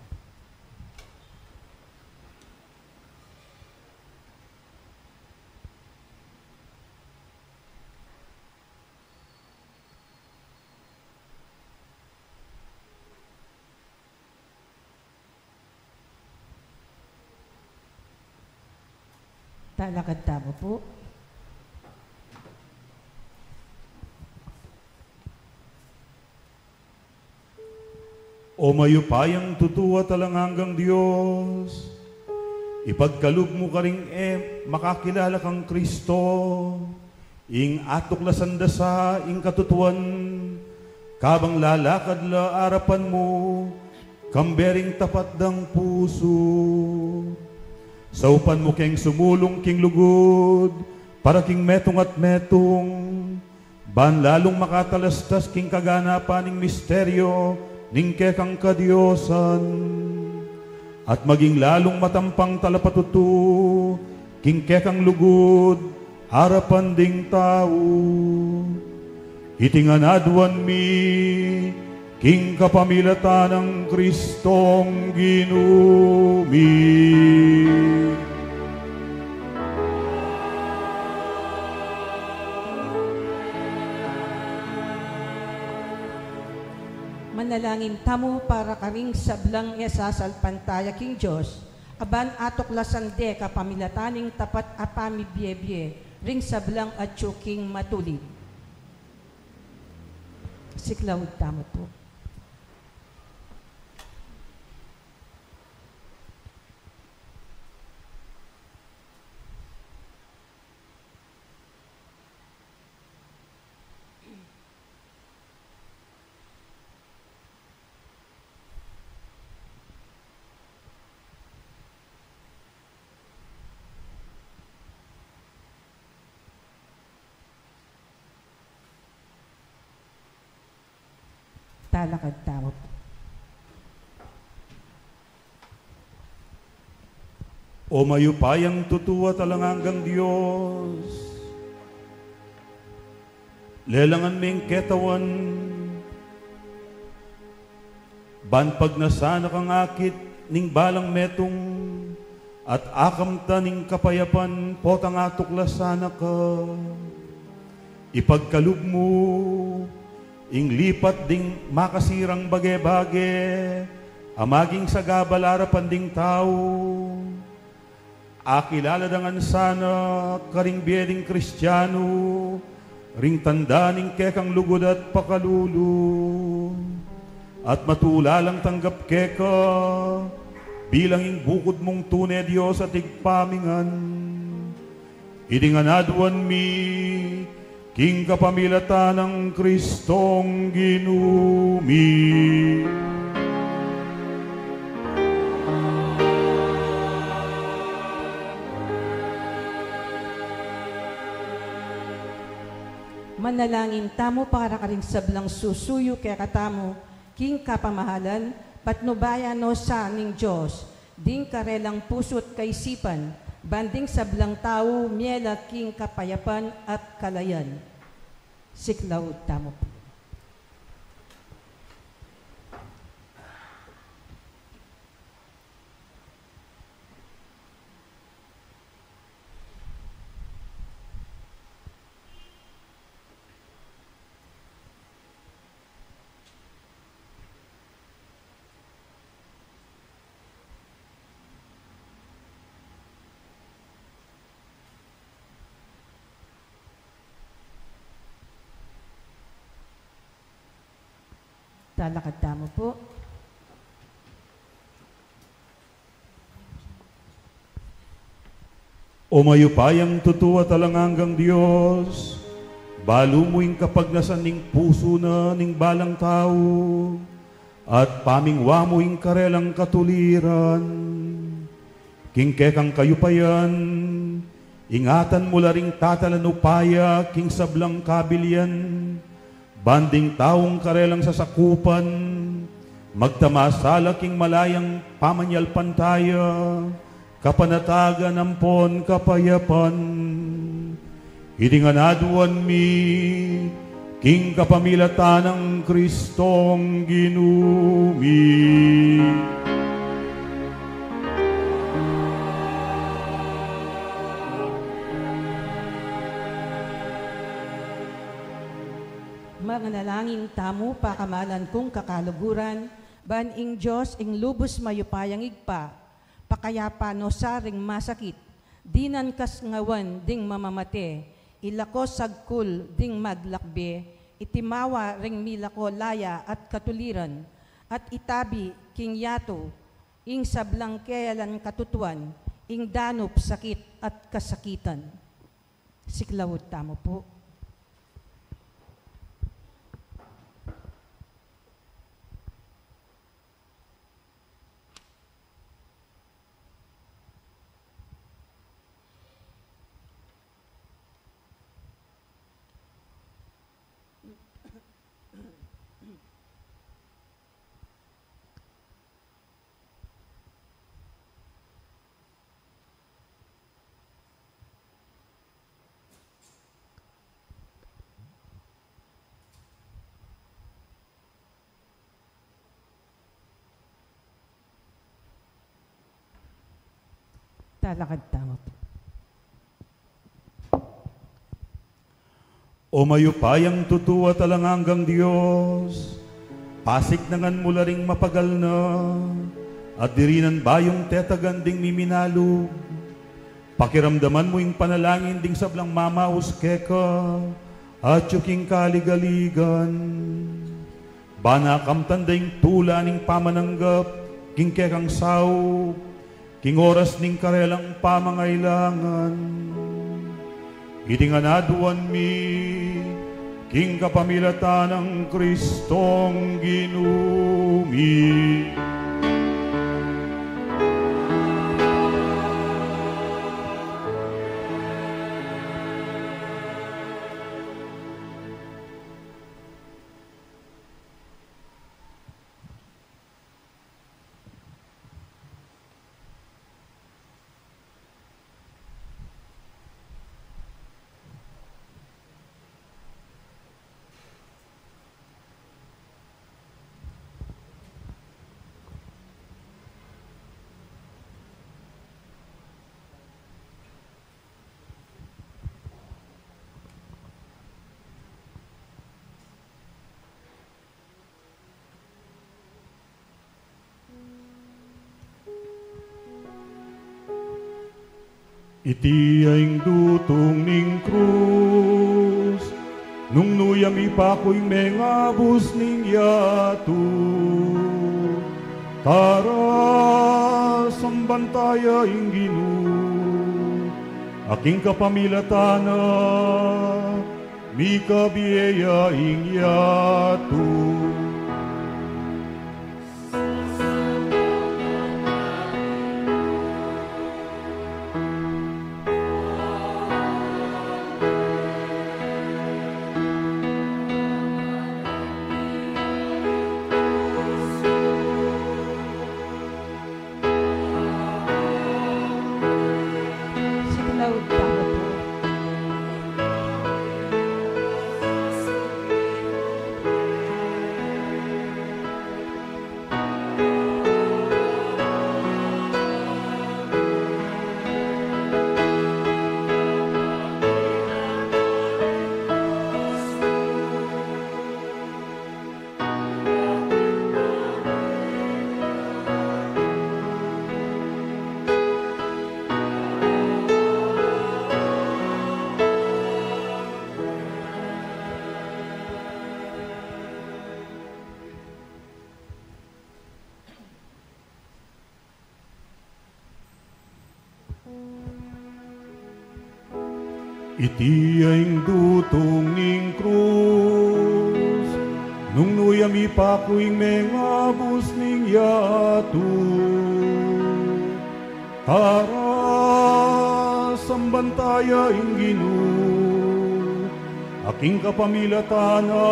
Talakad tamu pu. O mayupayang tutu at alang anggang Dios, ipagkalub mu karing e makakilala kang Kristo, ing atuklasan da sa ing katutuan, kabang lalakad la arapan mu, kambe ring tapat dang pusu. Saupan mu keng sumulung king lugud, para king metung at metung, ban lalung makatalastas king kaganapan ning misteryo ning kekang kadiosan, at maging lalung matampang talapatutu king kekang lugud arapan ding tau. Iti ngan aduan mi king kapamilatan nang Kristong Ginu mi. Manalangin tamu para karing sablang e sasalpantaya king Dios, a ban atuklasan de kapamilatan ning tapat a pamibie-bie ring sablang atyu king matulid. Siklaud tamu pu. Talakad tamu pu. O mayupayang tutu at alang anggang Dios, lelangan meng ketawan ban pagnasan na kang akit ning balang metung, at akamtan ning kapayapan potang atuklasan na ka. Ipagkalub mu ing lipat ding makasirang bage-bage a maging sagabal arapan ding tau. Akilala da ngan sana karing bie ding Kristianu ring tanda ning kekang lugud at pakalulu, at matula lang tanggap keka bilang ing bukud mung tune Dios at Ibpa mi ngan. Iti ngan aduan mi king kapamilatan nang Kristong Ginu mi. Manalangin tamu para karing sablang susuyu kekatamu king kapamahalan, patnubayan no sa ning Dios ding karelang pusu't kaisipan, ban ding sablang tau miela king kapayapan at kalayan. Siklaud tamu pu. Talakad tamu pu. O mayupayang tutu at alang anggang Dios, balu mu ing kapagnasan ning pusu na ning balang tau, at pamingwa mu ing karelang katuliran. King kekang kayupayan, ingatan mu la ring tatalan upaya king sablang kabilian, ban ding taung karelang sasakupan Magtamasala king malayang pamanyalpantaya, kapanatagan ampon kapayapan. Iti ngan aduan mi, king kapamilatan nang Kristong Ginu mi. Manalangin tamu, pakamalan kung kakaluguran, ban ing Dios, ing lubus mayupayang Ibpa, pakayapa no sa ring masakit, dinan kasngawan ding mamamate, ilako sagkul ding maglakbe, itimawa ring milako laya at katuliran, at itabi king yatu ing sablang keyalan katutuan, ing danup sakit at kasakitan. Siklaud tamu pu. Talakad tamu pu. O mayupayang tutu at alang anggang Dios, pasiknangan mu la ring mapagal na, at dirinan bayung tetagan ding miminalug. Pakiramdaman mu ing panalangin ding sablang mamaus keka, atyu king kaligaligan. Ban akamtan da ing tula ning pamananggap king kekang saup, king oras ning karelang pamangailangan. Iti ngan aduan mi, king kapamilatan nang Kristong Ginu mi. Iti ya ing dutung ning krus, nung nu ya mipaku ing mengabus ning yatu. Tara, samban taya ing Ginu, at king kapamilatan na, mikabie ya ing yatu. Siklaud tamu pu. Iti ya ing dutung ning krus, nung nu ya mipaku ing mengabus ning yatu. Tara, samban taya ing Ginu, at king kapamilatan na,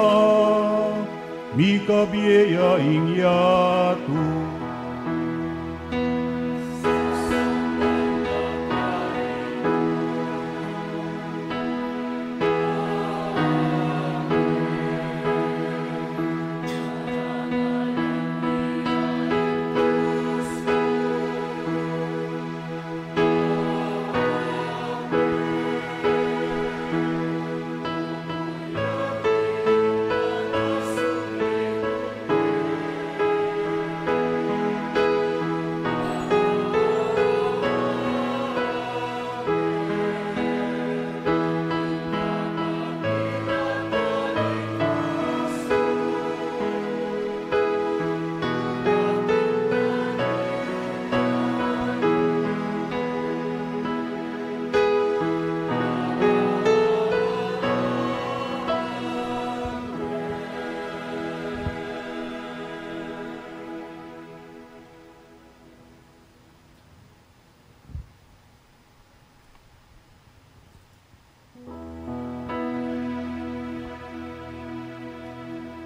Mikabie ya ing yatu.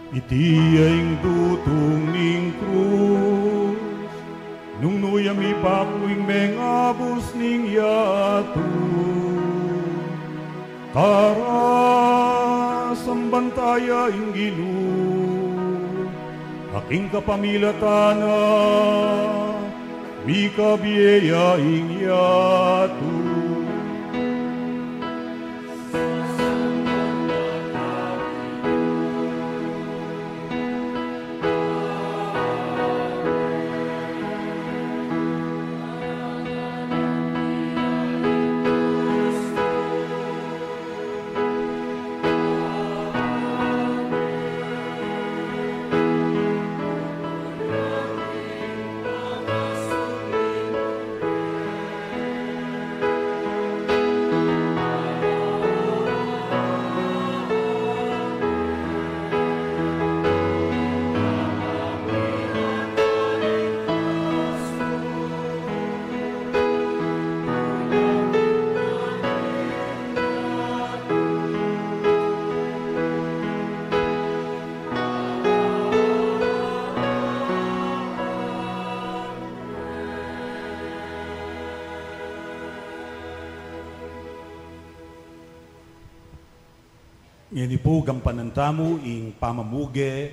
Iti ya ing dutung ning krus, nung nu ya mipaku ing mengabus ning yatu. Kara, samban ta ya ing Ginu, a king kapamilatan na, mikabie ya ing yatu. Ngeni pu, gampanan tamu ing pamamuge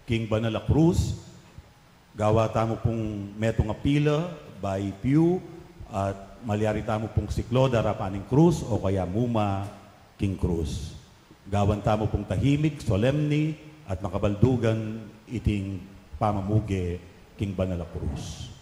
king banal a krus. Gawa tamu pung metung a pila, bayu pew, at malyari tamu pung siklaud arapan ning krus o kaya muma king krus. Gawan tamu pung tahimik, solemni, at makabaldugan iting pamamuge king banal a krus.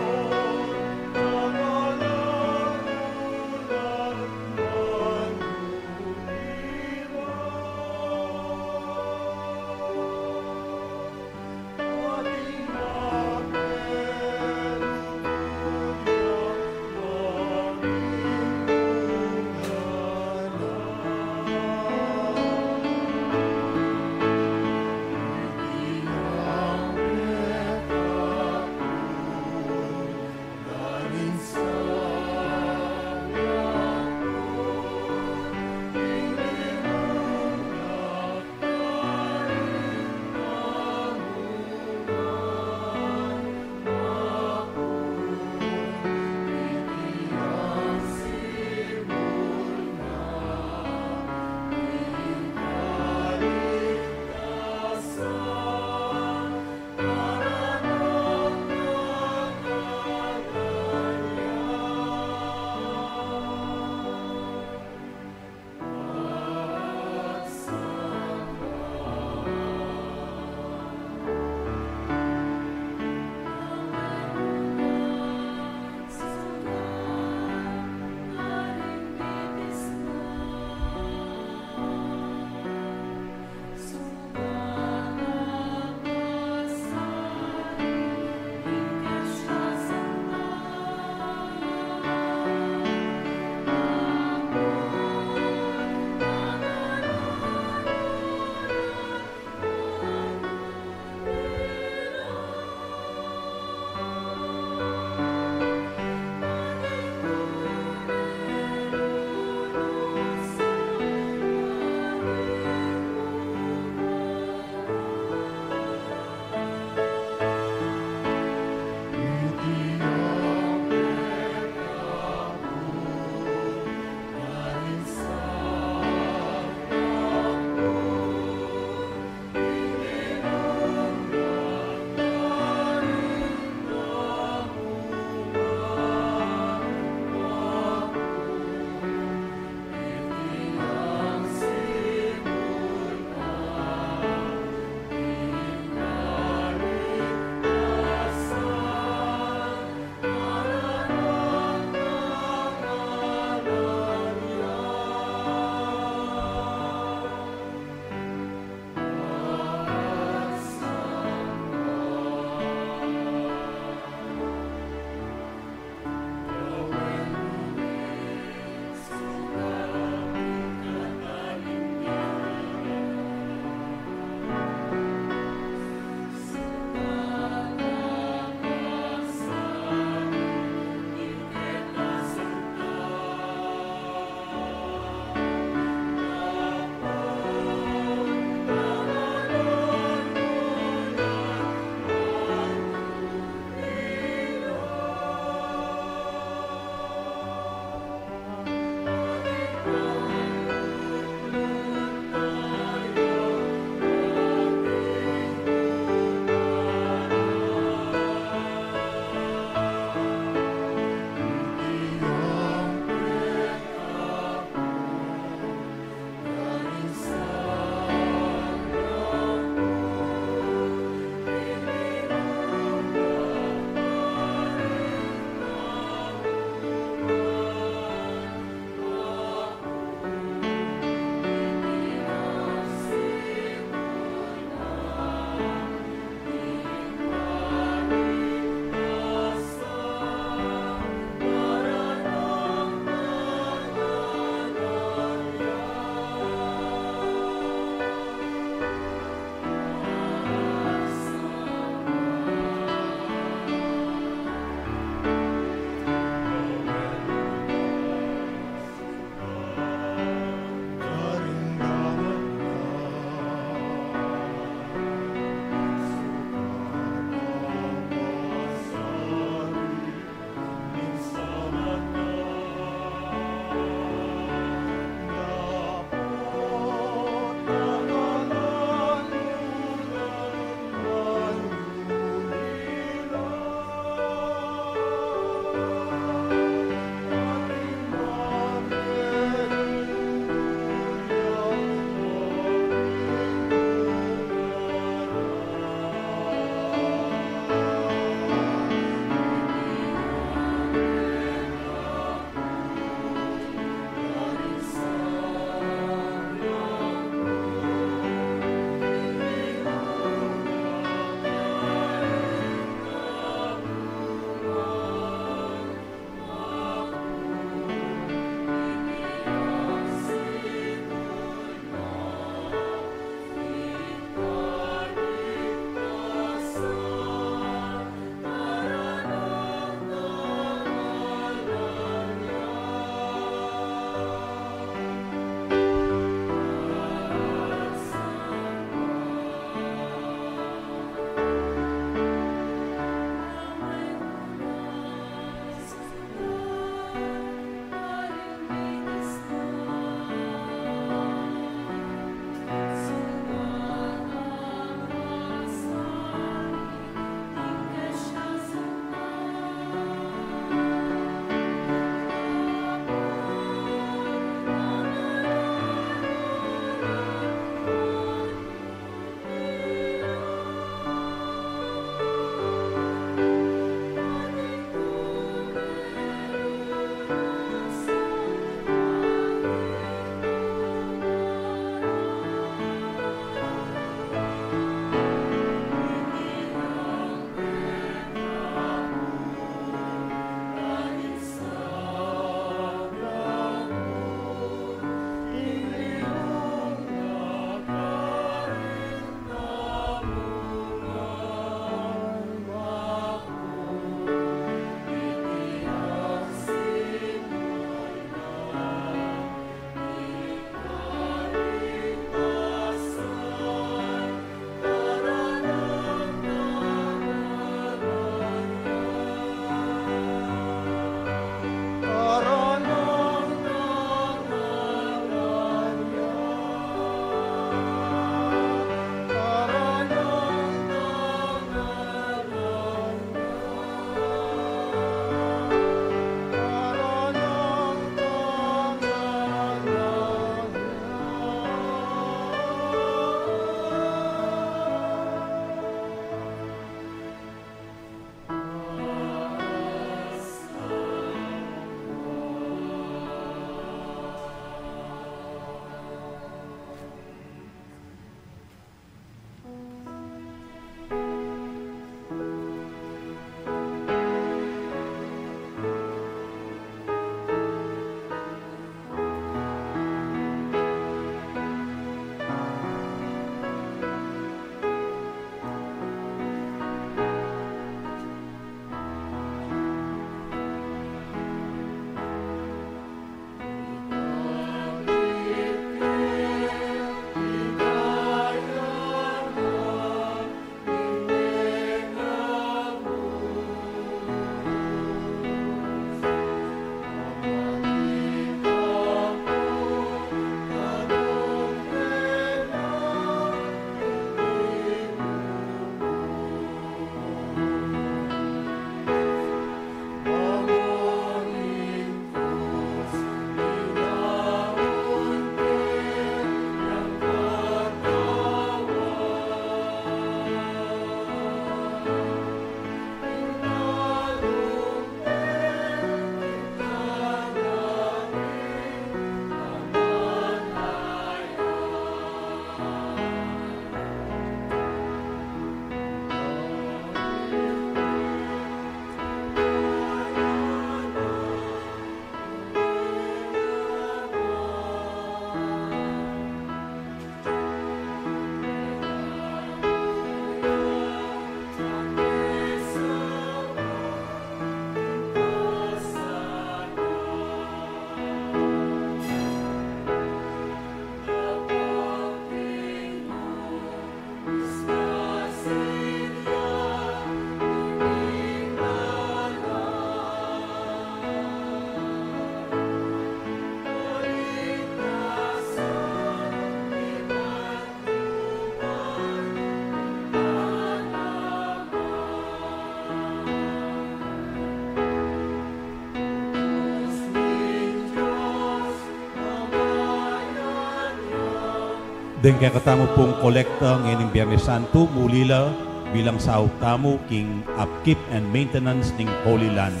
Deng kekatamu pung kolekta ngening Biernes Santo, muli la bilang saup tamu king upkeep and maintenance ning Holy Land.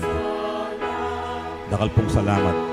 Dakal pung salamat.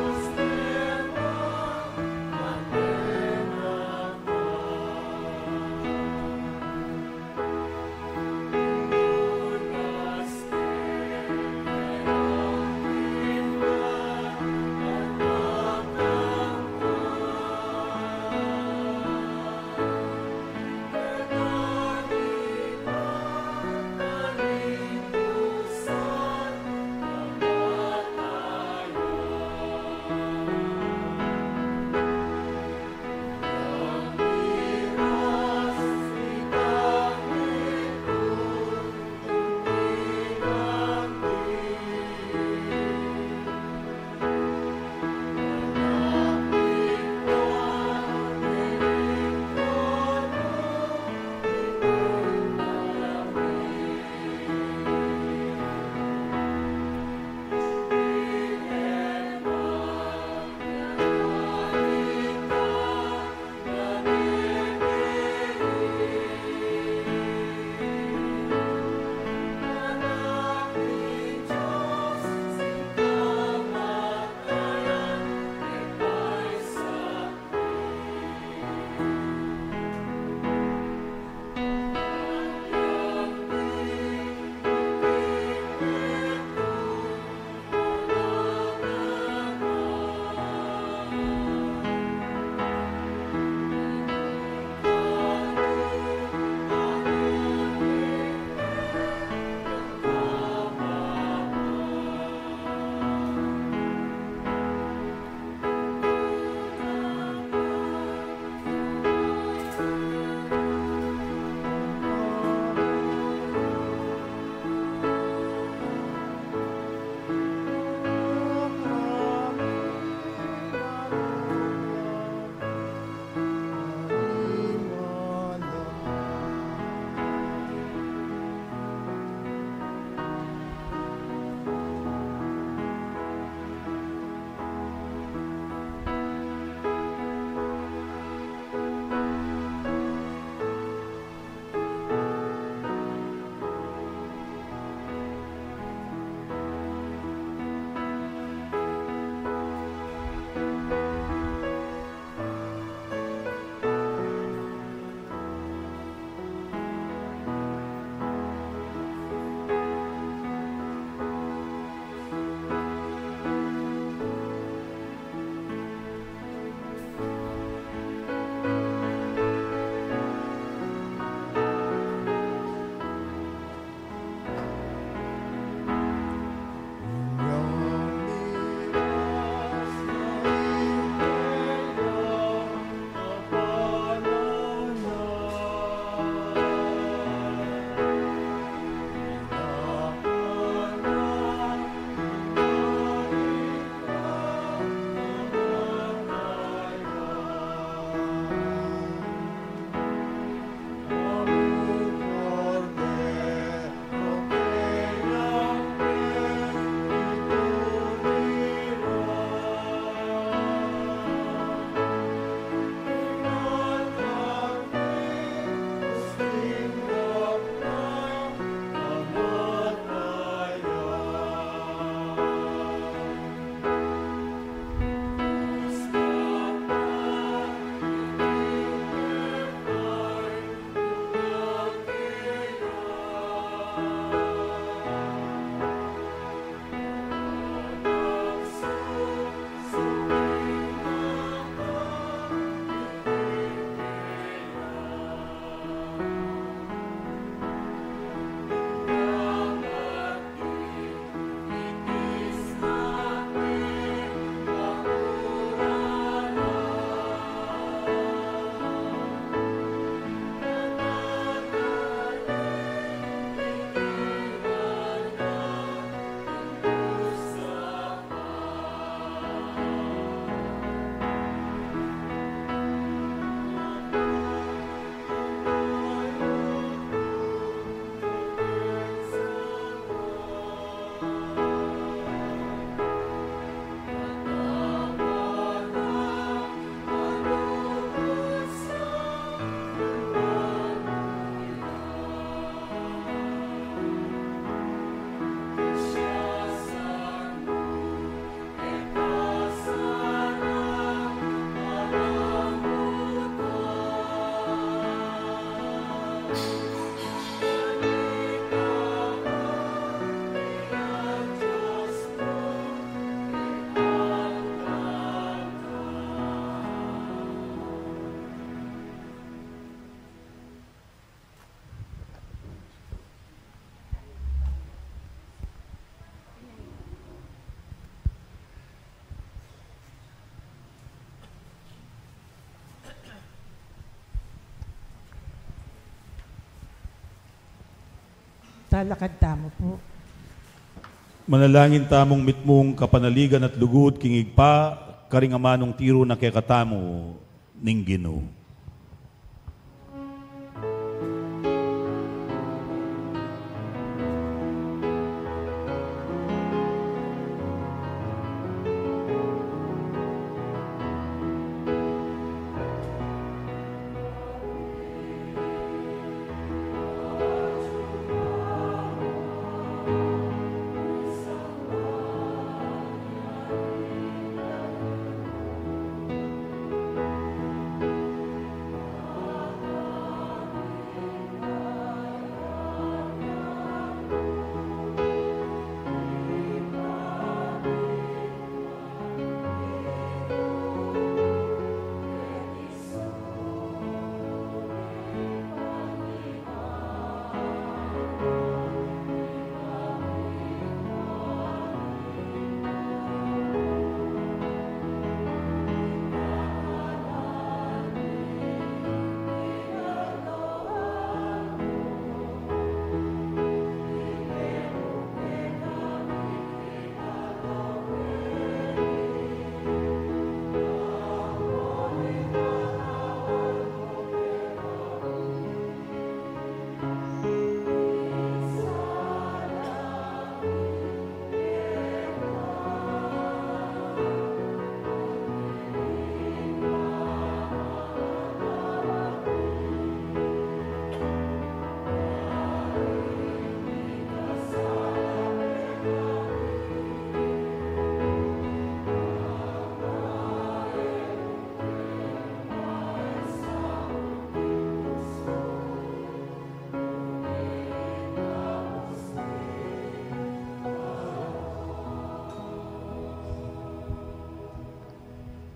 Lalakad tamu pu. Manalangin tamung mitmung kapanaligan at lugud king Ibpa, karing amanung tiru na kekatamu ning Ginu.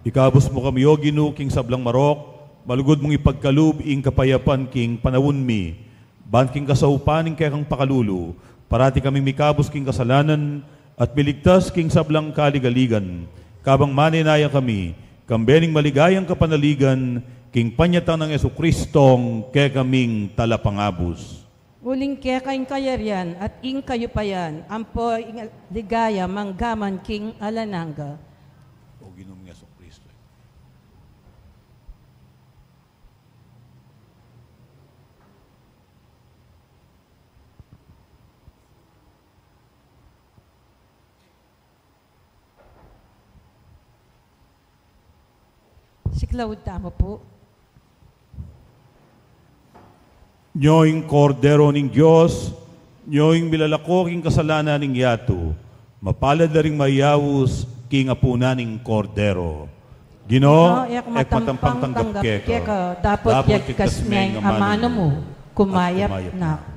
Ikabus mu kami, O Ginu, king sablang marok, malugud mung ipagkalub ing kapayapan king panaun mi, ban king kasaupan ning kekang pakalulu, parati kaming mikabus king kasalanan, at miligtas king sablang kaligaligan, kabang manenaya kami, kambe ning maligayang kapanaligan, king panyatang nang Jesucristong kekaming Talapangabus. Uling keka ing kayarian at ing kayupayan, ampo ing ligaya manggaman king alang angga. O Ginung Jesucristo. Siklaud tamu pu. Nyo ing Kordero ning Dios, nyo ing milalako king kasalanan ning yatu. Mapalad la ring mayaus king apunan ning Kordero. Ginu, e ku matampang tanggap keka, dapot yagkas me ing amanu mu, kumayap na ku.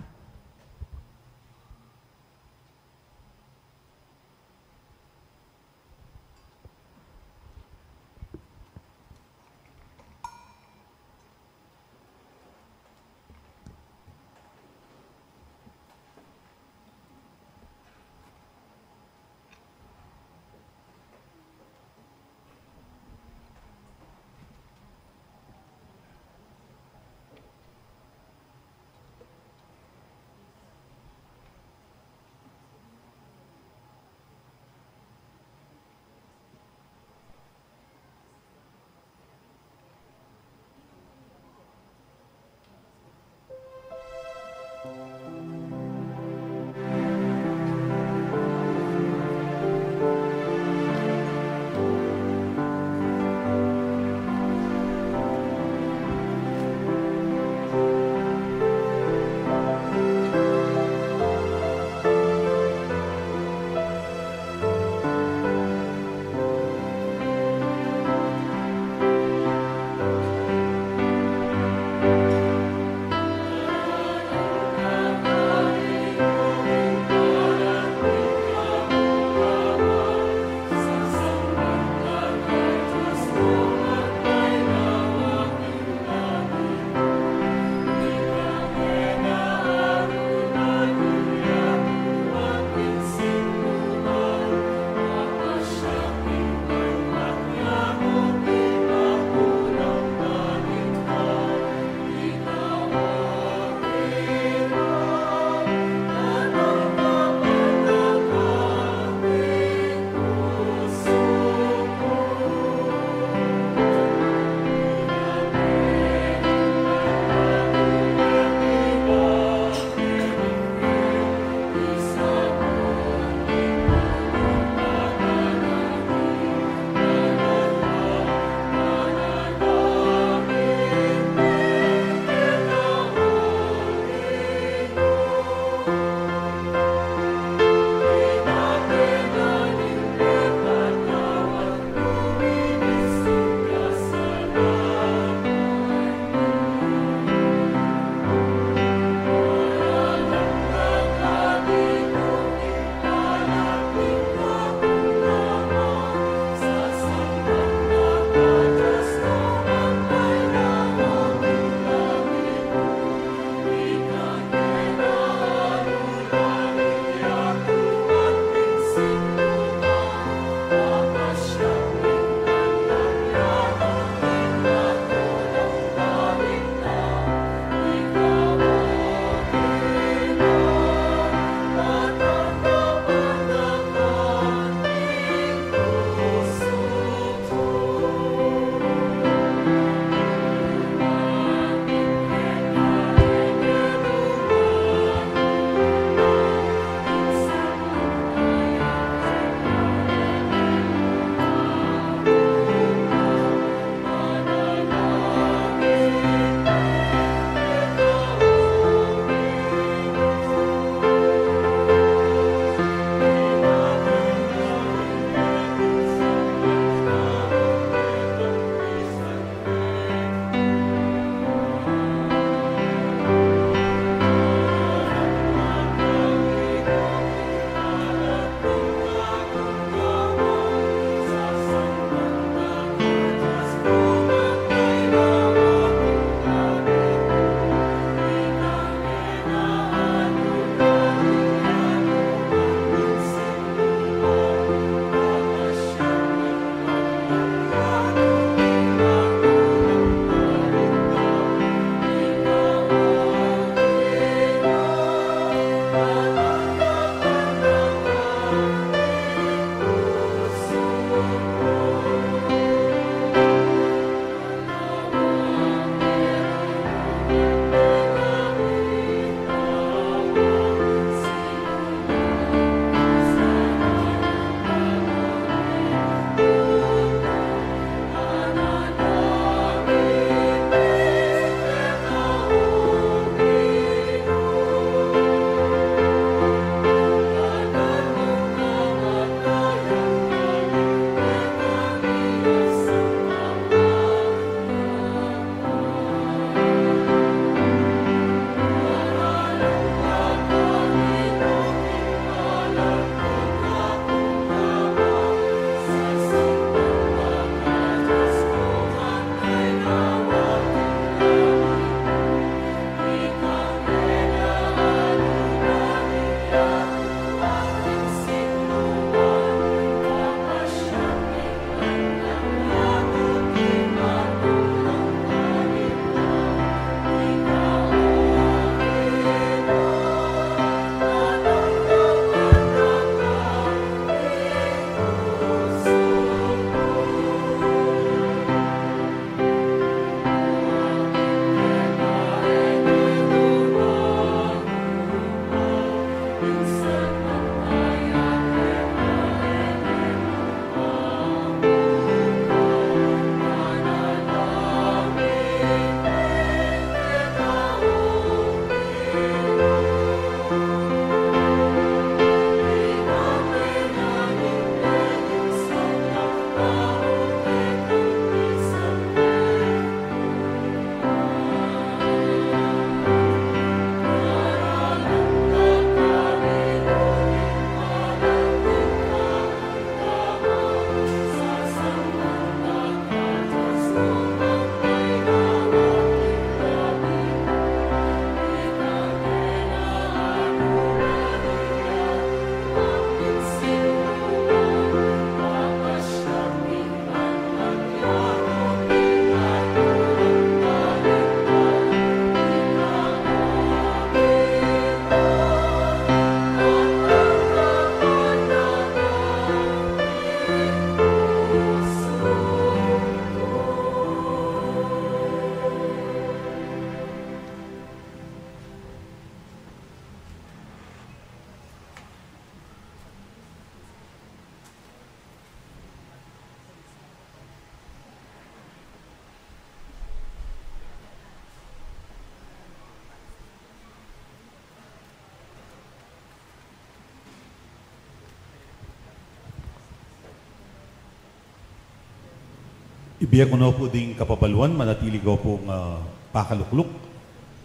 Bie ku no pu ding kapabaluan, manatili ku pung, ah, pakalukluk.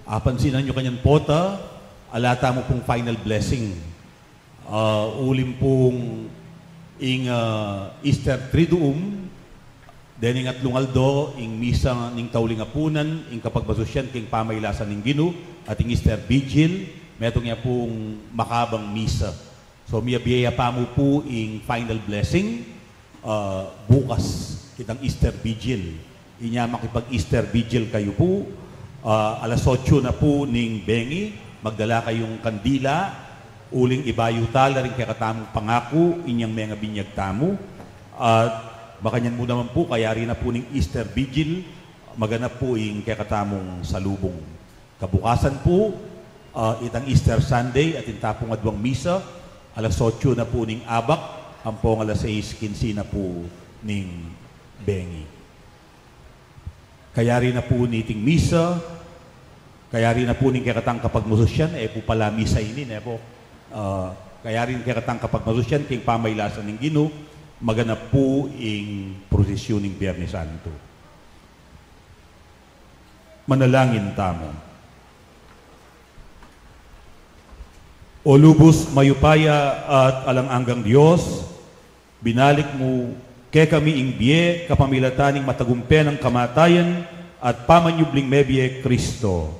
Apansinan yu kanyan pota, ala tamu pung final blessing. Ah, uling pung ing, ah, Easter Triduum, dening atlung aldo, ing misa ning tauling apunan, ing kapagmasusyan king pamailasan ning Ginu, at ing Easter Vigil, metung ya pung makabang misa. So, miyabie ya pamu pu ing final blessing, ah, bukas kitang Easter Vigil. Inya makipag-Easter Vigil kayu pu, ah, alas otso na pu ning bengi, magdala kayung kandila, uling ibayu tala ring kekatamung pangaku, inyang mengabinyag tamu. At makanyan mu naman pu, kayari na pu ning Easter Vigil, maganap pu ing kekatamung salubung. Kabukasan pu, ah, itang Easter Sunday, atin ta pung aduang misa, alas otso na pu ning abak, ampong alas sais kinse na pu ning bengi. Kayari na pu niting misa, kayari na pu ning kekatang kapagmasusyan, e pu pala misa ini, ne pu? Ah, kayari ning kekatang kapagmasusyan, king pamailasan ning Ginu, maganap pu ing prosesyun ning Biernes Santo. Manalangin tamu. O lubus mayupaya at alang anggang Dios, binalik mu kekami ing bie kapamilatan ning matagumpe nang kamatayan at pamanyubling mebie Kristo.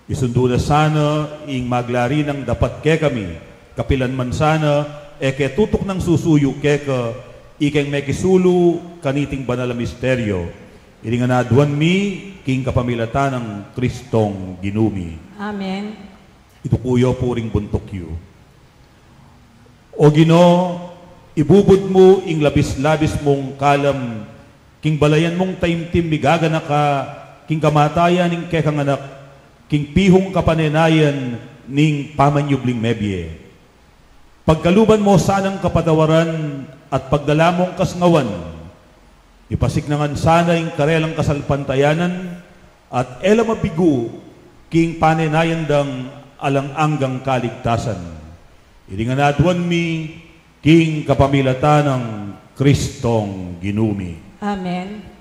Isundu na sana ing maglari nang dapat kekami, kapilan man sana, e ke tutuknang susuyu keka, ikeng mekisulu kaniting banal a misteryo. Iti ngan aduan mi king kapamilatan nang Kristong Ginu mi. Amen. Ituku yu pu ring buntuk yu. O Ginu, ibubud mu ing labis-labis mung kalam king balayan mung taimtim migaganaka king kamatayan ning kekang Anak, king pihung kapanenayan ning pamanyubling mebie. Pagkaluban mu sanang kapatawaran at pagdala mung kasngawan. Ipasik na ngan sana ing karelang kasalpantayanan at e la mabigu king panenayan dang alang anggang kaligtasan. Iti ngan aduan mi king kapamilatan nang Kristong Ginu mi. Amen.